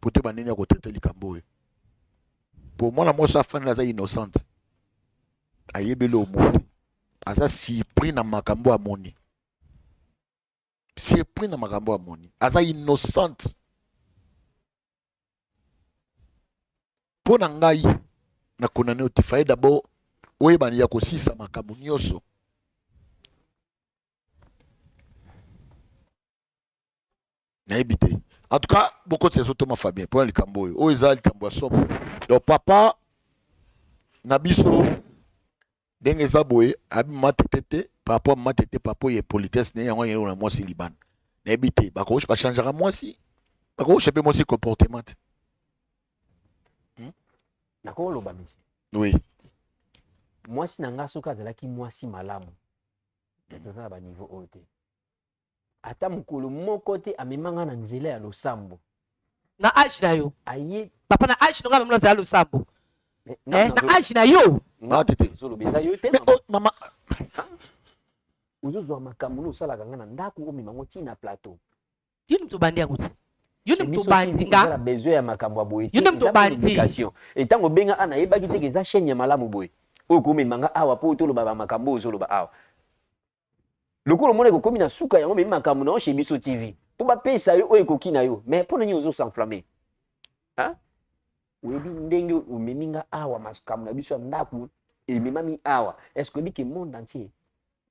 po te banini ya kotraite likambo oyo. Po mwana mwasi afandi aza innocente. Ayebeli omoni. Aza surpris na makambo amoni. Surpris na makambo amoni. Aza innocente. Po na ngai na konane ote fallait d'abord oyebani ya kosisa makambo nyonso. Nayebi te. En tout cas, beaucoup de ces autres Fabien pour likambo oyo. Oyo eza likambo ya somo. Donc papa na biso ndenge eza boye abi mama tete te par rapport mama tete par rapport ya politesse ne yango yelo na mwasi libanda. Nayebi te bakoki bachangeaka mwasi, bakoki mpe mwasi comportement te. Nakoloba monsieur. Oui. Mwasi na nga soki azalaki mwasi malamu. Toza na ba niveau oyo te. Ata mokolo moko te amemanga na nzela ya losambo. Na age na yo. Aye. Papa na age na nga mama nazala losambo. Eh, na age na yo. Ah, tete. Ozoloba eza yo te. Mais oh, mama. Ozozwa makambo no osalaka nga na ndako omema ngo ti na plateau. Yo nde moto obandi yango ti. Yo nde moto obandi nga. Eza besoin ya makambo ya boye te. Yo nde moto obandi. Et tango obenga ana yebaki te ke eza chaîne ya malamu boye. Oyo komema nga awa po toloba ba makambo oyo ozoloba awa. Lokola omonaki okomi na suka yango omemi makambo na yo chez biso TV po bapesa yo oyo ekoki na yo mais pona nini ozo s'enflammer? Hein? Oyebi ndenge omemi nga awa makambo na biso ya ndaku ememami awa est-ce que oyebi que monde entier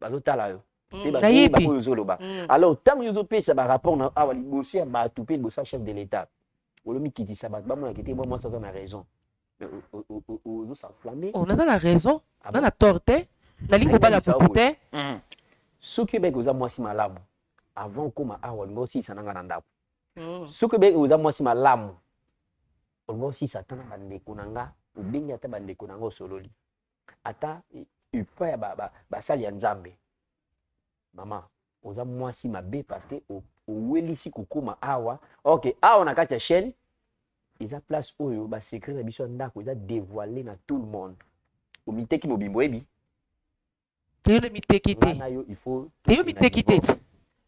bazotala yo mpe bazoyeba oyo ozoloba alors ntango yo ozopesa ba rapport na awa liboso ya bato mpe liboso ya chef de l'état olomikitisa bato bamonaka ete mwa mwasi aza na raison mais ozo s'enflammer. Oh, naza na raison, ah na na tort te, nalingi kobala motu te. Soki oyebaki oza mwasi malamu avant okoma awa olingi osilisa na nga na ndako. Soki oyebaki oza mwasi malamu olingi osilisa ata na bandeko na nga, obengi ata bandeko na nga osololi ata epai ya basali ya Nzambe. Mama, oza mwasi mabe parce que owelisi kokoma awa. Ok, awa na kati ya chaîne eza place oyo ba secret na biso ya ndako eza dévoilé na tout le monde. Omiteki mobimbo oyebi? Te yo miteki te. Na yo il faut te yo miteki te.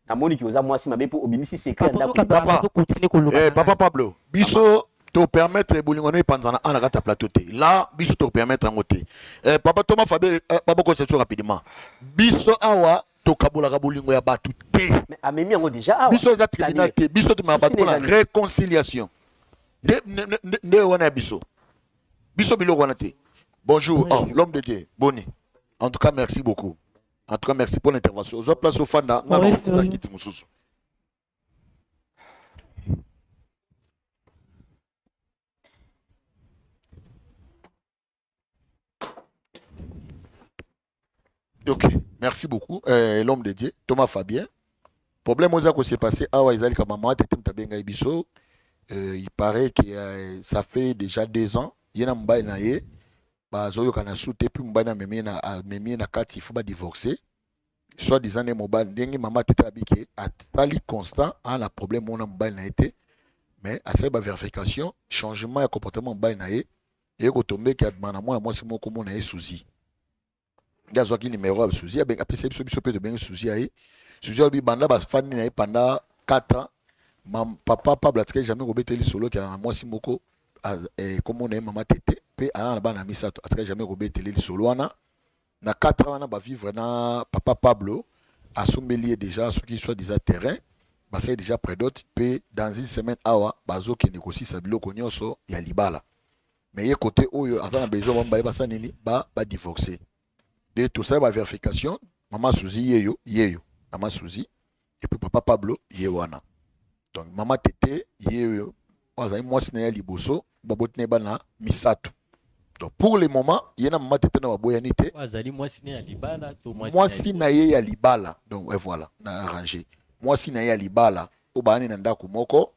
Namoni ki oza mwasi mabe po obimisi secret ya ndako. Papa, continuer koloba. Eh, papa Pablo, biso to permettre bolingo no epanzana ana kati ya plateau te. Là, biso to permettre yango te. Eh, papa Thomas Fabien, eh, papa Conception rapidement. Biso awa tokabolaka bolingo ya bato te. Mais amemi yango déjà awa. Biso eza tribunal te. Biso tomema bato mpona réconciliation. Nde, nde, nde, nde wana ya biso. Biso biloko wana te. Bonjour, oh, l'homme de Dieu. Boni. En tout cas, merci beaucoup. En tout cas, merci pour l'intervention. Ozo place au fanda, nga na kiti mususu. Ok, merci beaucoup. Euh, l'homme de Dieu, Thomas Fabien. Problème oza ko se passer awa ezali ka maman tete mtabenga biso. Euh, il paraît que euh, ça fait déjà 2 ans, ye na mobali na ye bazoyokana su te, puis mobali amemi ye na kati, il faut ba divorcer. Soit disant nde mobali ndenge mama tete abike asali constant ana problème wana mobali na ye te, mais asali ba vérification, changement ya comportement mobali na ye eye kotombeki abima na mwana mwasi moko mona ye Suzy. Nde azwaki numéro ya Suzy, apesi biso, biso mpe tobengi Suzy aye. Suzy alobi banda bafandi na ye pendant 4 ans, papa Pablo atikali jamais kobeteli lisolo ke na mwasi moko kombo na ye mama tete mpe aza na bana misato. Atikali jamais kobeteli lisolo wana. Na 4 ans wana bavivre na papa Pablo, asombeli ye déjà soki soit disant terrain, basali déjà prédot mpe dans une semaine awa bazokende kosisa biloko nyonso ya libala. Mais ye côté oyo aza na besoin bamibale basala nini, ba badivorce. De tosali ba vérification, mama Suzy yeyo yeyo, mama Suzy et puis papa Pablo ye wana. Donc mama tete ye oyo azali mwasi na ye ya liboso, baboti na ye bana misato. Donc pour le moment ye na mama tete na baboyani te. Azali mwasi ne ya libala to mwasi na ye ya libala? Donc et voilà, na arrangé mwasi na ye ya libala oyo baani na ndako moko.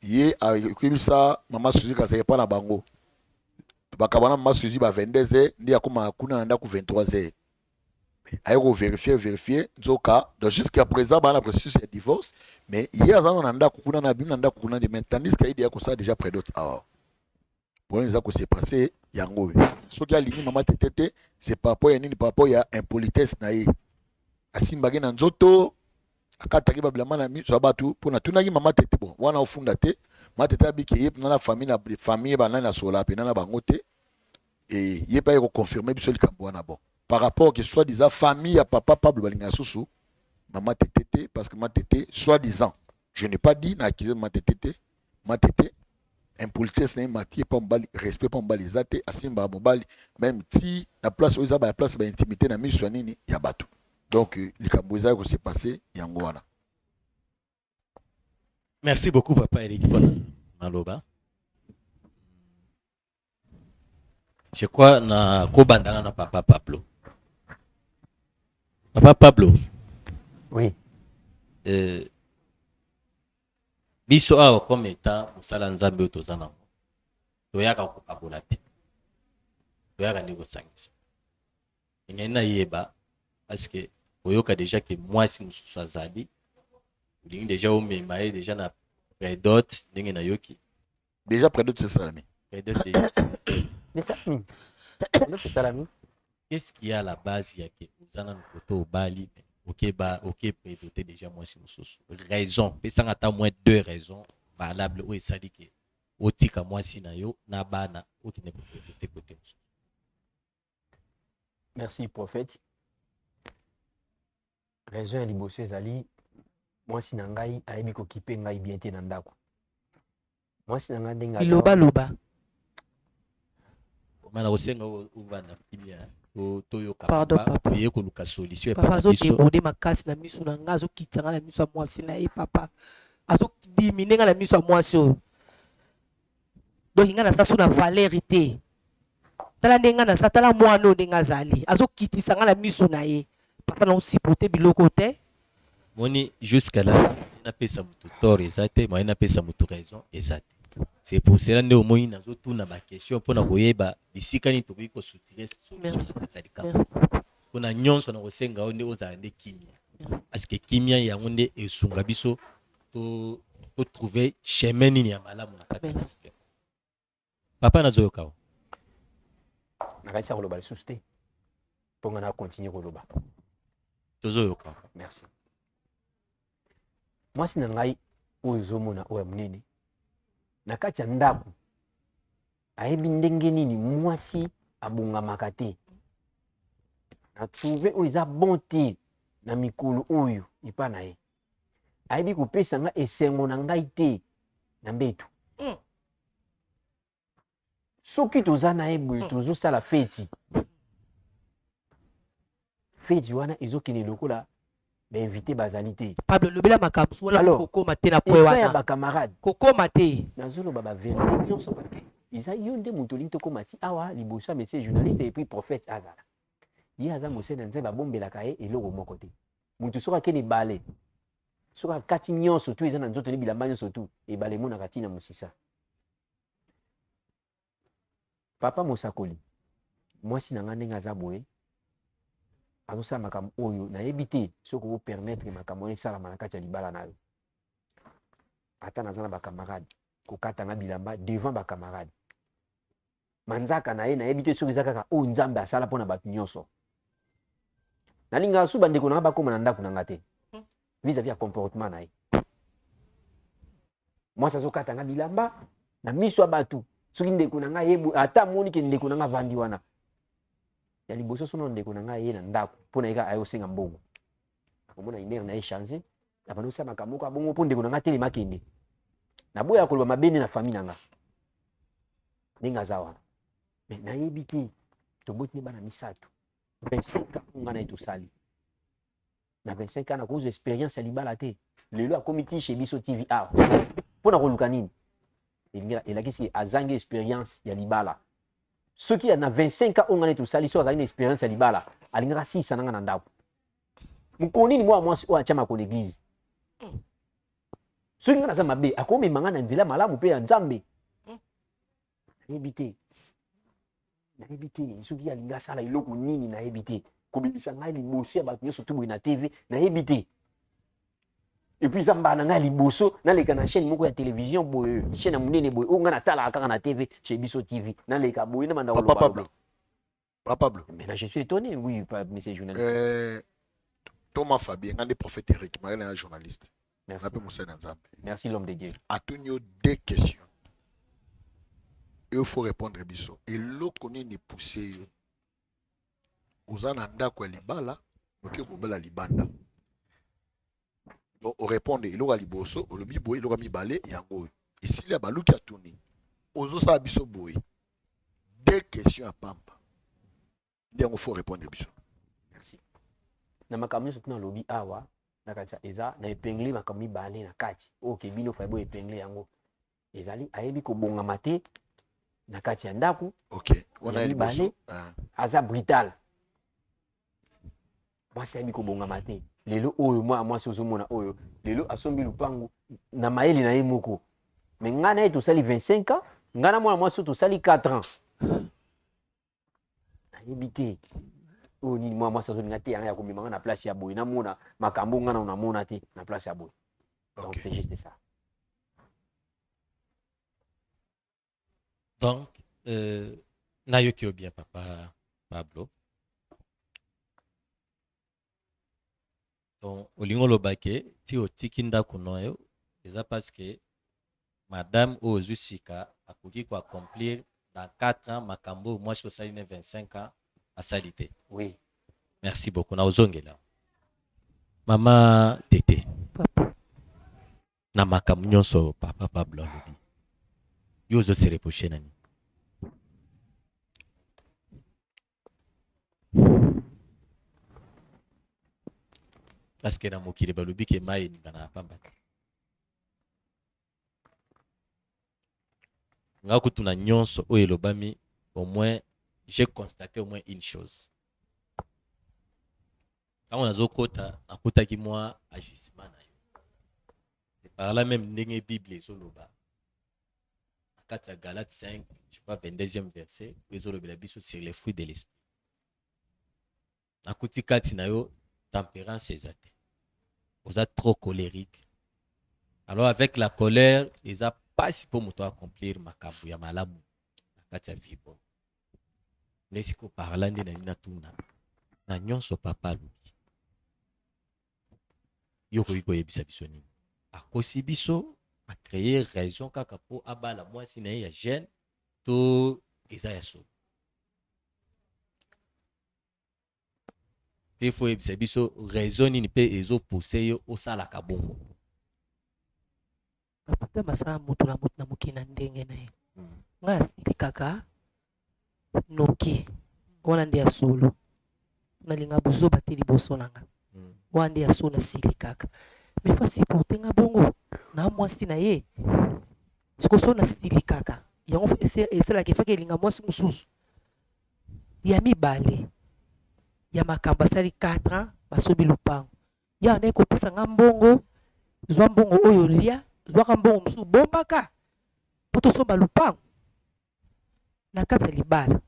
Ye akoyebisa mama Suzy kazalaki epa na bango, bakabana mama Suzy ba 22 heures, nde akóma kuna na ndako 23 heures, aye kovérifier vérifier nzoka. Donc jusqu'à présent baa na processus ya divorce, mais ye aza na ndako kuna na abimi na ndako kuna nde, mais tandis que aye kosala déjà prédot awa. Problème eza kose passer yango oyo, soki alingi mama tete te, c'est par rapport ya nini? Par rapport ya impolitesse na ye, asimbaki na nzoto, akataki babilamba na miso ya bato. Mpo natunaki mama tete, bon wana ofunda te, mama tete abiki ye mpena na famille, na famille banani asola mpena na bango te. E ye mpe aye koconfirme biso likambo wana. Bon, par rapport que soit disant famille ya papa Pablo balingaka susu mama tete te, parce que mama tete soit disant, je n'ai pas dit na accusé mama tete te, mama tete impolitesse na ye mati epa mobali, respect mpa mobali eza te, asimbaka mobali même ti na place oyo eza ba place ba intimité na miso ya nini ya bato. Donc likambo eza kose passer yango wana. Merci beaucoup papa Eric mpona maloba. Je crois na kobandana na papa Pablo. Papa Pablo. Oui. Biso awa comme état mosala Nzambe oyo toza nango, toyaka kokabola te, toyaka nde kosangisa. Engei nayeba parce que oyoka déjà ke mwasi mosusu azali, olingi déjà omema ye déjà na prédot ndenge nayoki. Déjà prédote esalami. Prédote esalami. Esalami. Qu'est-ce qu'il y a à la base ya ke oza nanu kote obali oke ba oke prédote déjà mwasi mosusu? Raison, pesanga ata moins deux raisons valable oyo esali ke otika mwasi na yo na bana okende ko prédote kote mosusu. Merci prophète. Raison ya liboso ezali mwasi na ngai ayebi kokipe ngai bien te na ndako. Mwasi na ngai ndenge Biloba loba. Mana kosenga ovanda kimia toyoka. Pardon, papa. Oye koluka solution. Papa azodeborde makasi na miso na ngai, azokitisa ngai na miso ya mwasi na ye. Papa azodimine ngai na miso ya mwasi oyo. Donc ngai naza so na valeur te. Tala ndenge ngai naza, tala mwana oyo ndenge azali, azokitisa ngai na miso na ye. Papa, naosupporte biloko te. Moni, jusqu'à là napesa motu tort eza te, moye napesa motu raison eza te. C'est pour cela nde omoni nazotuna baquestion mpona koyeba bisika nini tokoki kosoutire solution na kati ya likambo. Mpona nyonso na kosenga oyo nde ozala nde kimia, parce que kimia yango nde esunga biso to totrouve chemin nini ya malamu na kati ya problème. Papa, nazoyoka o. Nakanisi ya koloba lisusu te mpo nga na continue koloba. Tozoyoka. Merci. Mwasi na ngai oyo ozomona oyo ya monene na kati ya ndako ayebi ndenge nini mwasi abongamaka te. Na trouve oyo eza bon te na mikolo oyo epa na ye. Ayebi kopesa nga esengo na ngai te na mbeto. Soki toza na ye boye, tozosala feti, feti wana ezokende lokola bainvité bazali te. Pablo, lobela makambo wana. Alors, kokoma te na pwe epai ya wana. Bacamarade. Kokoma te. Nazoloba bavérité nyonso parce que eza yo nde moto olingi tokóma ti awa liboso ya monsieur journaliste et puis prophète azala. Ye aza mosali na Nzambe, abombelaka ye eloko moko te. Moto soki akende ebale, soki akati nyonso tu eza na nzoto, ni bilamba nyonso tu, ebale emonaka ntina mosisa. Papa mosakoli, mwasi na ngai ndenge aza boye, azosala makambo oyo nayebi te soki okopermettre makambo wana esalama na kati ya libala na yo. Ata naza na bacamarade, kokata nga bilamba devant bacamarade, manzaka na ye nayebi te soki eza kaka oyo Nzambe asala mpona bato nyonso. Nalingaka su bandeko na nga bakóma na ndako na nga te vis-à-vis ya comportement na ye. Mwasi azokata nga bilamba na miso ya bato. Soki ndeko na ngai ye, ata amoni ke ndeko na nga avandi wana ya liboso, sono ndeko na ngai ye na ndako mpo na ye kaka aye kosenga mbongo, akomona humeur na ye change, abandi kosala makambo moko abongo mpo ndeko na ngai atelema akende. Naboya koloba mabe nde na famille na nga ndenge aza wana, mais nayebi te. Toboti nde bana misato. 25 ans nga na ye tosali. Na 25 ans nakozwa expérience ya libala te. Lelo akomi ti chez biso TV awa mpo na koluka nini? Elakisi azangi expérience ya libala. Soki na 25 ans oyo nga na ye tosali, soki azali na expérience ya libala, alingaka asilisa na nga na ndako. Mokolo nini mwana mwasi oyo atya makolo église? Soki nga naza mabe, akomema nga na nzela malamu mpe ya Nzambe. Nayebi te, nayebi te soki alingi asala eloko nini. Nayebi te kobimisa ngai liboso ya bato nyonso tu boye na TV. Nayebi te. Et puis eza mbala na ngai ya liboso naleka na chaîne moko ya télévision boye, chaîne ya monene boye oyo ngai natalaka kaka na TV, chez biso TV. Naleka boye na banda Papa koloba. Pablo. Papa Pablo. Maintenant je suis étonné, oui, monsieur journaliste. Thomas Fabien, nga nde prophète Eric, malgré na journaliste. Merci. Nape mosali na Nzambe. Merci, l'homme de Dieu. Atuni yo deux questions. Il faut répondre biso. Eloko nini pousse yo? Oza na ndako ya libala, oke kobala libanda. Donc orépondre eloko ya liboso, olobi boye, eloko ya mibale yango oyo. Esili ya baluki atuni. Ozosala biso boye. Deux questions ya pamba. Nde yango faut répondre biso. Merci. Na makambo nyonso tuna alobi awa, nakanisa eza na épingle makambo mibale na kati oyo ke bino fai bo épingle yango. Ezali ayebi kobongama te na kati ya ndako. Ok, wana Ya ya liboso. mibale. Ah. Aza brutal. Mwasi ayebi kobongama te. Lelo oyo mwana mwasi ozomona oyo lelo asombi lupangu na mayele na ye moko, mais ngai na ye tosali 25 ans. Ngai na mwana mwasi oyo tosali 4 ans. Nayebi te oyo nini mwana mwasi azolinga te yanga ya komema nga na place ya boye, namona makambo nga na namona te na place ya boye. Donc c'est juste ça. Donc euh, nayoki yo bien papa Pablo. Donc olingi oloba ke ti otiki ndako na yo eza parce que madame oyo ozwi sika akoki ko accomplir dans 4 ans makambo oyo mwasi osali ne 25 ans asali te. Oui. Merci beaucoup na ozongela. Mama Tete. Papa. Na makambo nyonso papa Pablo alobi yo ozo se reprocher na nini? Parce que na mokili balobi ke mai eningana pamba te. Nga kutu na nyonso oyo elobami au moins j'ai constaté au moins une chose. Ntango nazokota nakutaki mwa agissement na yo. C'est par là même ndenge Bible ezoloba na kati ya Galates 5, je crois 22e verset, oyo ezolobela biso sur les fruits de l'esprit. Nakuti kati na yo tempérance eza te. Oza trop colérique. Alors avec la colère, eza pasi mpo moto accomplir makambo ya malamu na kati ya vie bonne. Nde sikoyo par là nde nalingi natuna na nyonso papa alobi. Yo okoki koyebisa biso nini? Akosi biso, a créer raison kaka mpo abala mwasi na ye ya jeune to eza ya solo? Mpe fo oyebisa biso raison nini mpe ezo pousser yo osalaka bongo. Papa Nzambe asala moto na moto na mokili na ndenge na ye. Ngai nasilikaka noki, wana nde ya solo. Nalinga buzoba te liboso na nga. Wana nde ya solo nasilikaka. Mais faut supporter nga bongo na mwasi na ye. Siko so nasilikaka yango esalaka efaki elinga mwasi mosusu. Ya mibale ya makambo asali 4 ans basombi lupango. Ye abandaki kopesa nga mbongo, zwa mbongo oyo lia, zwaka mbongo mosusu bombaka mpo tosomba lupango. Na kati ya libala,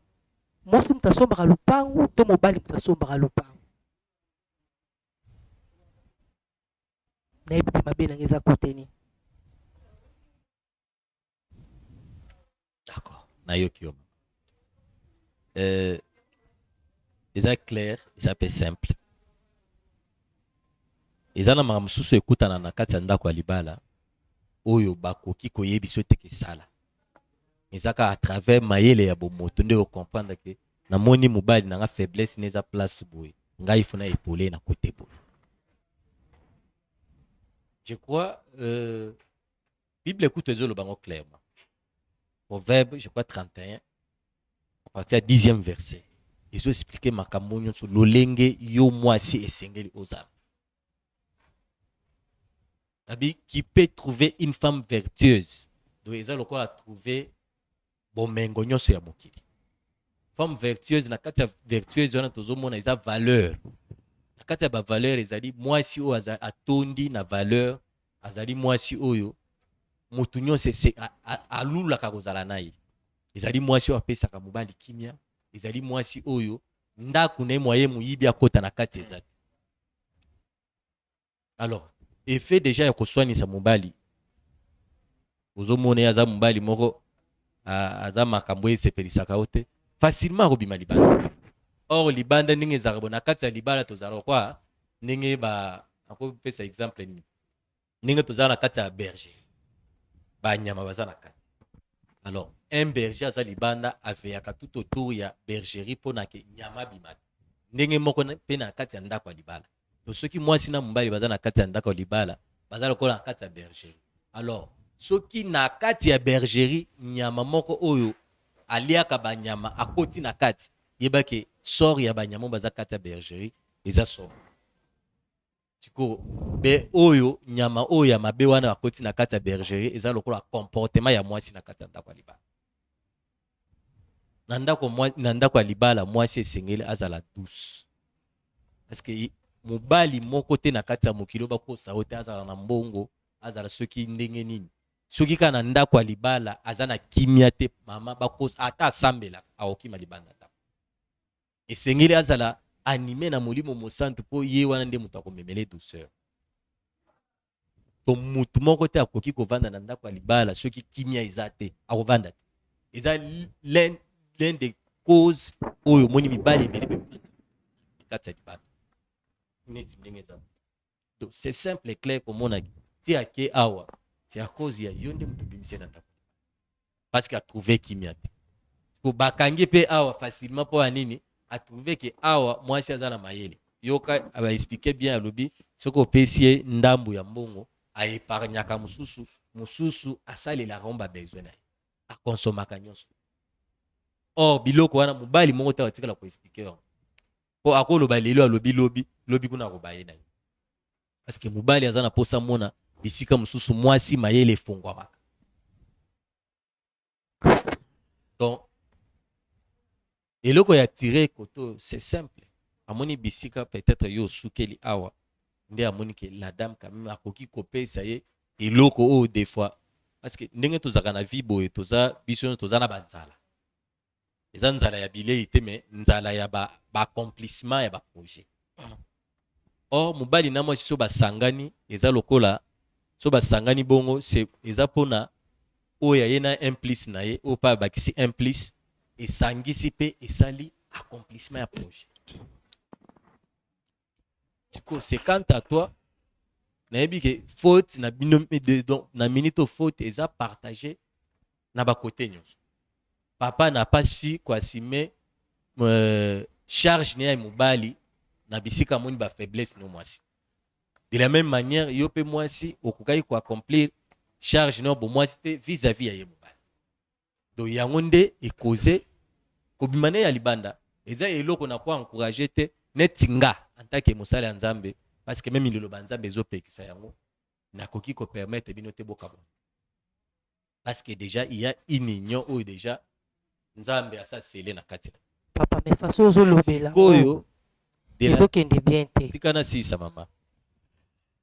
mwasi moto asombaka lupango to mobali moto asombaka lupango? Nayebi te mabe na nga eza kote nini. D'accord, nayoki yo. Euh, eza clair, eza pe simple. Eza na makambo mosusu ekutana na kati ya ndako ya libala oyo bakoki koyebisa yo te ke sala. Eza kaka à travers mayele ya bomoto nde ocomprendre ke namoni mobali na nga faiblesse ne eza place boye, ngai faut na epauler na kote boye. Je crois euh, Bible kutu ezoloba yango clairement. Proverbe, je crois 31, à partir ya 10e verset. Ezo expliquer makambo nyonso lolenge yo mwasi esengeli ozala. Abi qui peut trouver une femme vertueuse. Donc eza lokola trouver bomengo nyonso ya mokili. Femme vertueuse na kati ya vertueuse wana tozomona eza valeur. Na kati ya ba valeur ezali mwasi oyo atondi na valeur, azali mwasi oyo moto nyonso alulaka kozala na ye. Ezali mwasi oyo apesaka mobali kimia, ezali mwasi oyo ndako na ye mwaye moyibi akota na kati eza te. Alors, effet déjà ya koswanisa mobali, ozomona ye aza mobali moko aza makambo esepelisaka yo te, facilement akobima libanda. Or libanda ndenge ezalaka bo na kati ya libala tozalaka kwa ndenge ba nakopesa exemple nini, ndenge tozala na kati ya berger, banyama baza na kati. Alors un berger aza libanda aveyaka tout autour ya bergerie mpo na ke nyama abima te. Ndenge moko mpe na kati ya ndako ya libala. To soki mwasi na mobali baza na kati ya ndako ya libala, baza lokola na kati ya bergerie. Alors soki na kati ya bergerie nyama moko oyo aliaka banyama akoti na kati, yeba ke sort ya banyama oyo baza kati ya bergerie eza somo. Sikoyo be oyo nyama oyo ya mabe wana akoti na kati ya bergerie eza lokola comportement ya mwasi na kati ya ndako ya libala. Na ndako mwa, na ndako ya libala mwasi esengeli azala douce. Parce que mobali moko te na kati ya mokili oyo bakosa yo te, azala na mbongo, azala soki ndenge nini. Soki kaka na ndako ya libala aza na kimia te, mama bakosa ata asambelaka akokima libanda ndako. Esengeli azala anime na Molimo Mosantu mpo ye wana nde moto akomemela ye douceur. To mutu moko te akoki kovanda na ndako ya libala soki kimia eza te, akovanda te. Eza l'un l'un des causes oyo omoni mibali ebele pe kati ya libala neti ndenge eza. Donc c'est simple et clair komona ti ake awa, c'est à cause ya yo nde moto obimisi ye na ndako parce que atrouve kimia te. Ko bakangi pe awa facilement mpo ya nini? Atrouve ke awa mwasi aza na mayele. Yoka ba expliquer bien, alobi soki opesi ye ndambu ya mbongo a epargnaka mosusu, mosusu asalelaka yango ba besoin na ye, akonsomaka nyonso. Or biloko wana mobali moko te atikala ko expliquer yango, mpo akoloba lelo alobi lobi, lobi kuna akobaye na ye, parce que mobali aza na posa mona bisika mosusu mwasi mayele efongwamaka. Donc eloko ya tire koto, c'est simple, amoni bisika peut-être yo osukeli awa nde amoni ke la dame quand même akoki kopesa ye eloko oyo des fois, parce que ndenge tozalaka na vie boye, toza biso nyonso toza na banzala, eza nzala ya bilei te, mais nzala ya ba accomplissement ya ba projet. Or mobali na mwasi so basangani, eza lokola so basangani bongo, c'est eza mpona oyo aye na un plus na ye, oyo mpe abakisi un plus, esangisi mpe esali accomplissement ya projet. Sikoyo c'est quant à toi, nayebi ke faute na bino, donc na minute oyo faute eza partagée na bakote nyonso. Papa n'a pas su koassumer charge ne ya mobali na bisika amoni ba faiblesse no mwasi. De la même manière yo mpe mwasi okokaki koaccomplir charge no bomwasi te vis-à-vis ya ye mobali. Donc yango nde ekoze kobima ne ya libanda. Eza eloko na ko encourager te neti nga en tant que mosali ya Nzambe, parce que même liloba Nzambe ezopekisa yango, nakoki ko permettre bino te bokabwana, parce que déjà il y a une union oyo déjà Nzambe asa scellé na kati na Papa, mais façon ozolobela oyo ezokende bien te. Tika nasilisa mama,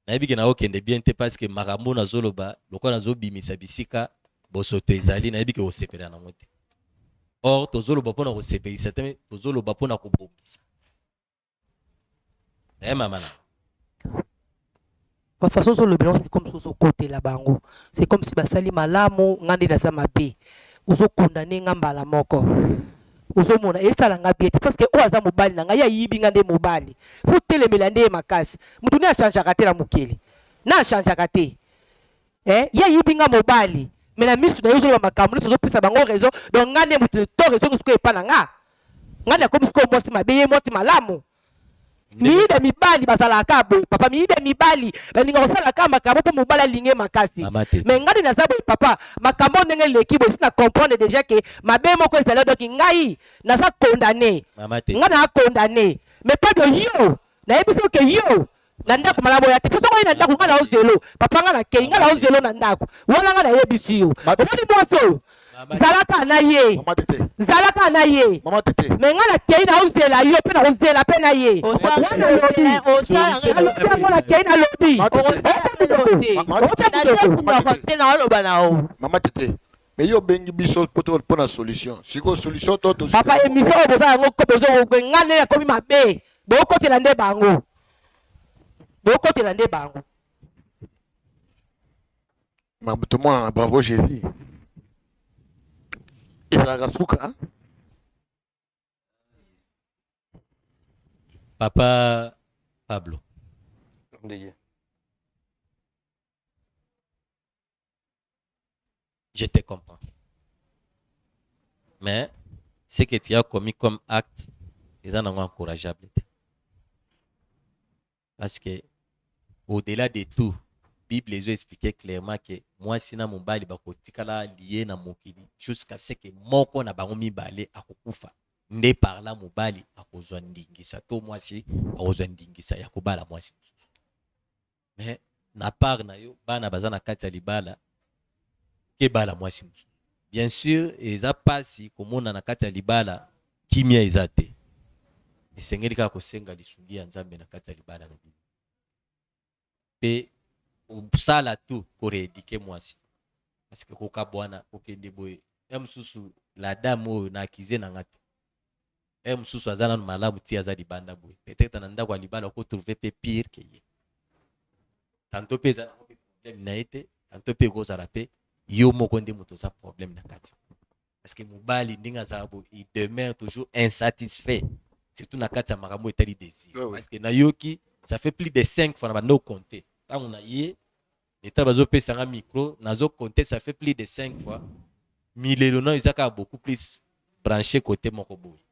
nayebi ke naokende bien te, parce que makambo nazoloba lokola nazobimisa bisika bosoto ezali, nayebi ke kosepela nango te. Or tozoloba mpona kosepelisa te, tozoloba mpona kobongisa. Eh mama na ba façon ozolobela, c'est comme si ozokotela bango, c'est comme si basali malamu, nga nde naza mabe, ozokondane nga mbala moko. Ozomona esala nga bien te, parce que oyo aza mobali na ngai, ye ayibi nga nde mobali, faut telemela nde ye makasi. Motu nde achangeaka te na mokili, na achangeaka te. Eh, ye ayibi nga mobali, mais na misu na ye ozoloba makambo neti ozopesa bango raison. Donc nga nde motu to raison sikoyo epa na nga, nga nde akomi sikoyo mwasi mabe, ye mwasi malamu. Miyibi ya mibali bazalaka kaka boye, papa. Miyibi ya mibali balingaka kosala kaka makambo mpo mobali alinge makasi. Mama te. Mais ngai nde naza boye, papa. Makambo ndenge eleki boye, si na comprendre déjà ke mabe moko ezali, donc ngai naza condamné. Mama te. Ngai naza condamné, mais pas de yo. Nayebi soki yo na ndako malamu oya te, soki oye na ndako, ngai na ozelo, papa. Ngai nakei, ngai na ozelo na ndako wana. Ngai nayebisi yo, omoni mwasi oyo, zalaka na ye. Mama Tete. Zalaka na ye. Mama Tete. Mais ngai nakei, na ozela yo mpe, na ozela mpe na ye wana. Lobi nalobi yango, nakei, nalobi. Te, naoloba na o. Mama Tete, mais yo obengi biso mpo na solution. Sikoyo solution to tozwi? Papa, émission oyo boza yango, bozo ngai nde nakomi mabe, bokotela nde bango, bokotela nde bango. Makambo tomona na Bravo Jésus ezalaka suka. Papa Pablo. Ndenge. Je te comprends, mais ce que tu as commis comme acte eza nango encourageable te, parce que au-delà de tout, Bible ezo expliquer clairement que mwasi na mobali bakotikala lié na mokili jusqu'à ce que moko na bango mibale akokufa, nde par là mobali akozwa ndingisa to mwasi akozwa ndingisa ya kobala mwasi mosusu. Mais na part na yo, bana baza na kati ya libala, kebala mwasi mosusu, bien sûr eza pasi komona na kati ya libala kimia eza te. Esengeli kaka kosenga lisungi ya Nzambe na kati ya libala na bino mpe osala tout korééduquer mwasi, parce que kokabwana kokende boye ya mosusu, la dame oyo na akize na nga te, ye mosusu aza nanu malamu ti aza libanda boye. Peut-être na ndako ya libala okotrouve mpe pire ke ye. Tantôt mpe eza nango mpe problème na ye te, tantôt mpe ekozala mpe yo moko nde moto oza problème na kati. Parce que mobali ndenge azalaka boye, il demeure toujours insatisfait. Surtout na kati ya makambo etali désir. Ouais, ouais. Parce que nayoki, ça fait plus de 5 fois na bando compter. Tango na ye, eta bazopesa nga micro, nazo compter, ça fait plus de 5 fois. Milelo na eza kaka beaucoup plus branché côté moko boye.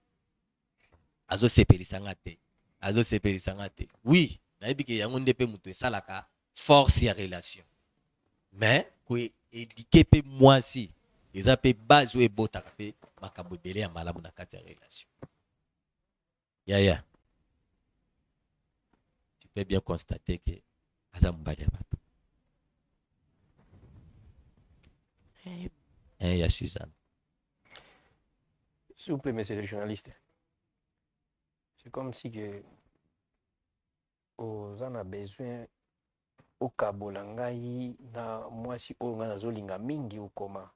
Azosepelisa nga te. Azosepelisa nga te. Oui, nayebi ke yango nde pe moto esalaka force ya relation. Mais ko éduquer pe mwasi eza pe base oyo ebotaka pe makambo ebele ya malamu na kati ya relation. Yaya, tu peux bien constater que aza mobali ya bato. Hein, ya Suzanne. S'il vous plaît, monsieur le journaliste. C'est comme si que oza na besoin okabola ngai na mwasi oyo ngai nazolinga mingi okoma.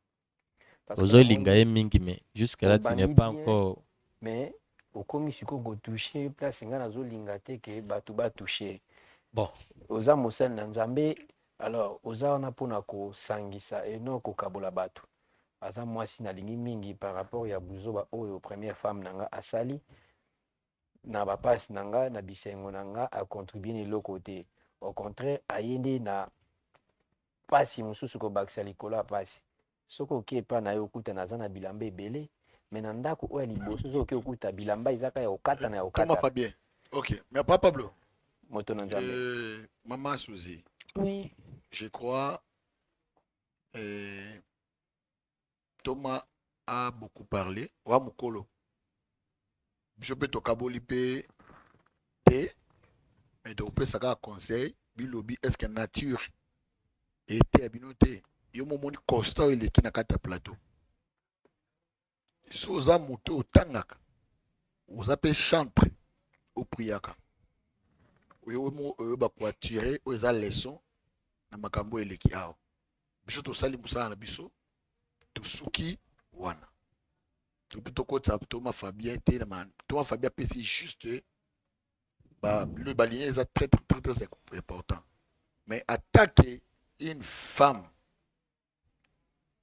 Ozolinga ye mingi mais jusque là tu n'es pas encore. Mais okomi sikoyo kotouche place ngai nazolinga te ke bato batouche. Bon. Oza mosali na Nzambe, alors oza wana mpona kosangisa et non kokabola bato. Aza mwasi nalingi mingi par rapport ya buzoba oyo première femme na nga asali. Na ba pasi na nga, na bisengo na nga a contribuer na eloko te. Au contraire aye nde na pasi mosusu kobakisa likolo ya pasi. Soki oke epa na ye okuta naza na bilamba ebele, mais na ndako oyo ya liboso soki oke okuta bilamba eza kaka ya kokata na ya kokata. Thomas Fabien. Ok, mais papa Pablo. Moto na Nzambe. Maman Suzy. Oui. Je crois Thomas a beaucoup parlé. Wa mukolo. Biso pe tokaboli pe te mais tokopesa kaka conseil bilobi est-ce que nature eteya bino te yo momoni constat oyo eleki na kati ya plateau so oza moto otangaka oza pe chantre opriaka oyo bakoatire oyo eza leçon na makambo oyo eleki awa biso tosali mosala na biso tosuki wana topi tokotisa Thomas Fabien te na Thomas Fabien apesi juste ba le balinye eza très très très très important mais attaquer une femme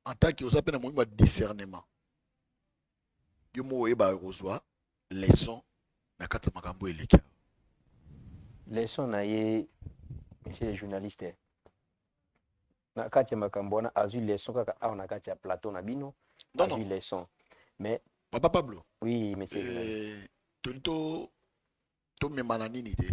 en tant que oza pe na molimo ya discernement yo moko oyebaka kozwa leçon na kati ya makambo eleki leçon na ye monsieur le journaliste na kati ya makambo wana azwi leçon kaka awa na kati ya plateau na bino azwi leçon mais papa Pablo oui monsieur le journaliste toli to tomemana nini te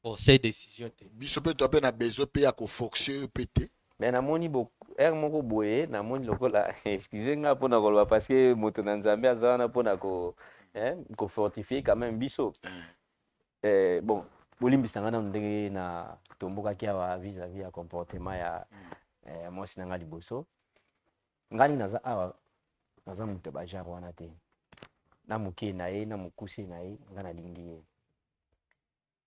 forcer décision te biso mpe toa mpe na besoin mpe ya koforce yo mpe te mais namoni bo heure moko boye namoni lokola excuse nga mpona koloba parce que moto na Nzambe aza wana mpona ko hein, ko fortifier quand même biso eh, bon bolimbisa nga nanu ndenge na tombokaki awa vis-à-vis ya comportement ya eh, mwasi na nga liboso nga nini naza awa naza moto ya bajare wana te na moke na ye na mokuse na ye nga nalingi ye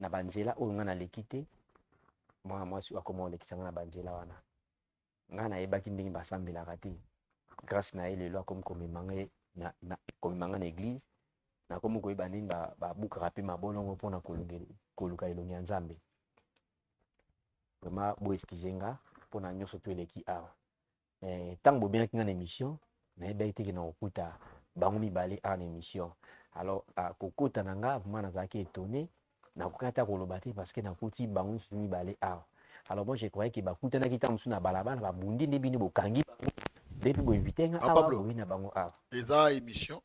na banzela oyo nga naleki te mwana mwasi oyo akoma kolekisa nga na banzela wana nga nayebaki ndenge basambelaka te grâce na ye lelo akomi komema nga na, na, komema nga na église nakomi koyeba ndenge babukaka mpe mabolongo mpona koluka elongi ya Nzambe vraiment bo excuse nga mpona nyonso to eleki awa ntango bobengaki nga na émission nayebaki te ke nakokuta bango mibale awa na émission alors kokota na nga vraiment nazalaki étonné nakoki ata koloba te parce que nakuti bango nyonso mibale awa alors moi je croyais ke bakutanaki ntango mosusu na balabala babundi nde bino bokangi bango nde mpe boinvite nga awa boyi na bango awa eza émission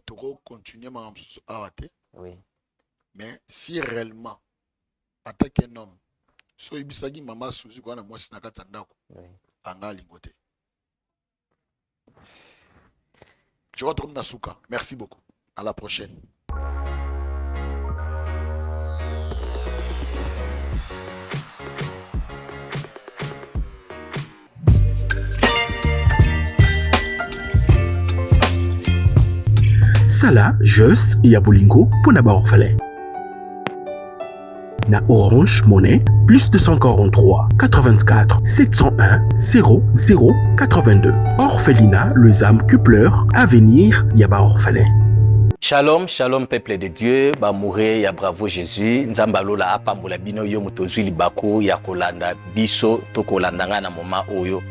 toko continuer makambo mosusu awa te oui. Mais si réellement en tant qu'un homme so oyebisaki mama Suzy koya na mwasi na kati ya ndako anga alingo te je crois tokomi na suka. Merci beaucoup, à la prochaine. Sala geste ya bolingo mpona baorphelin na Orange Money plus 243 84 701 00 82. Orphelinat Les âmes qui pleurent, avenir ya baorphelin. Shalom, shalom peuple de Dieu, bamoure ya bravo Jésus, Nzambe alola apambola bino yo moto ozwi libaku ya kolanda biso to kolanda ngai na moment oyo.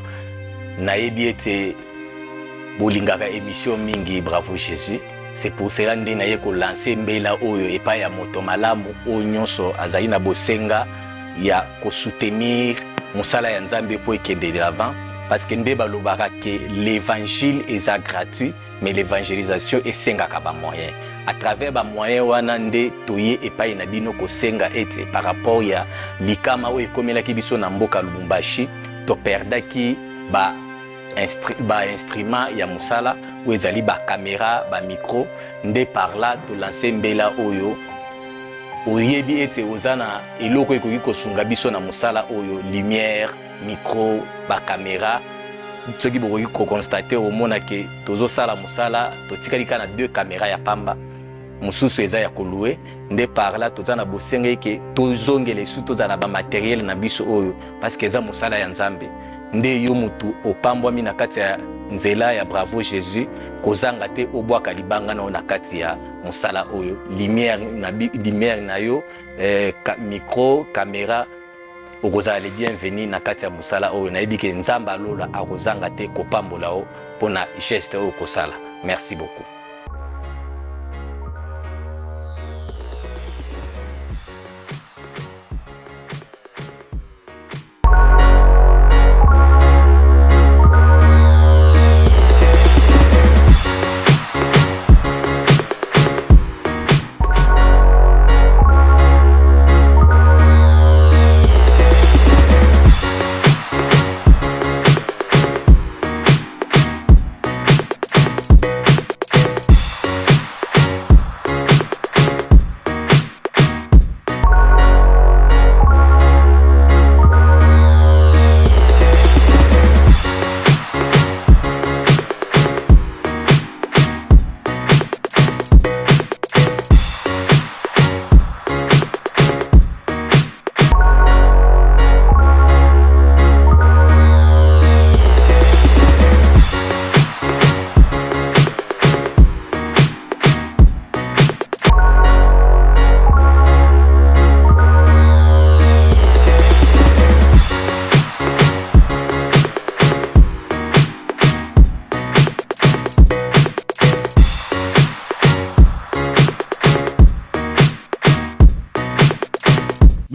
Nayebi ete bolingaka emission mingi Bravo Jesus. C'est pour cela nde naye ko lancer mbela oyo epai ya moto malamu oyo nyonso azali na bosenga ya ko soutenir mosala ya Nzambe mpo ekende de l'avant parce que nde balobaka ke l'évangile eza gratuit mais l'évangélisation esengaka ba moyens. À travers ba moyens wana nde toye epai na bino kosenga ete par rapport ya likama oyo ekomelaki biso na mboka Lubumbashi, toperdaki ba ba instrument ya mosala oyo ezali ba camera, ba micro, nde par là tolanse mbela oyo. Oyebi ete oza na eloko ekoki kosunga biso na mosala oyo, lumière, micro, ba camera. Soki bokoki koconstater, omona ke tozosala mosala, totikali kaka na 2 camera ya pamba, mosusu eza ya kolouer. Nde par là toza na bosenga eke tozongela esu tozala na ba matériel na biso oyo, parce que eza mosala ya Nzambe. Nde yo mutu opambwami na kati ya nzela ya Bravo Jesus, kozanga te obwaka libanga na yo na kati ya mosala oyo, lumière na lumière na yo, micro, caméra, okozala le bienvenu na kati ya mosala oyo. Nayebi ke Nzambe alola akozanga te kopambola yo mpona geste oyo kosala. Merci beaucoup.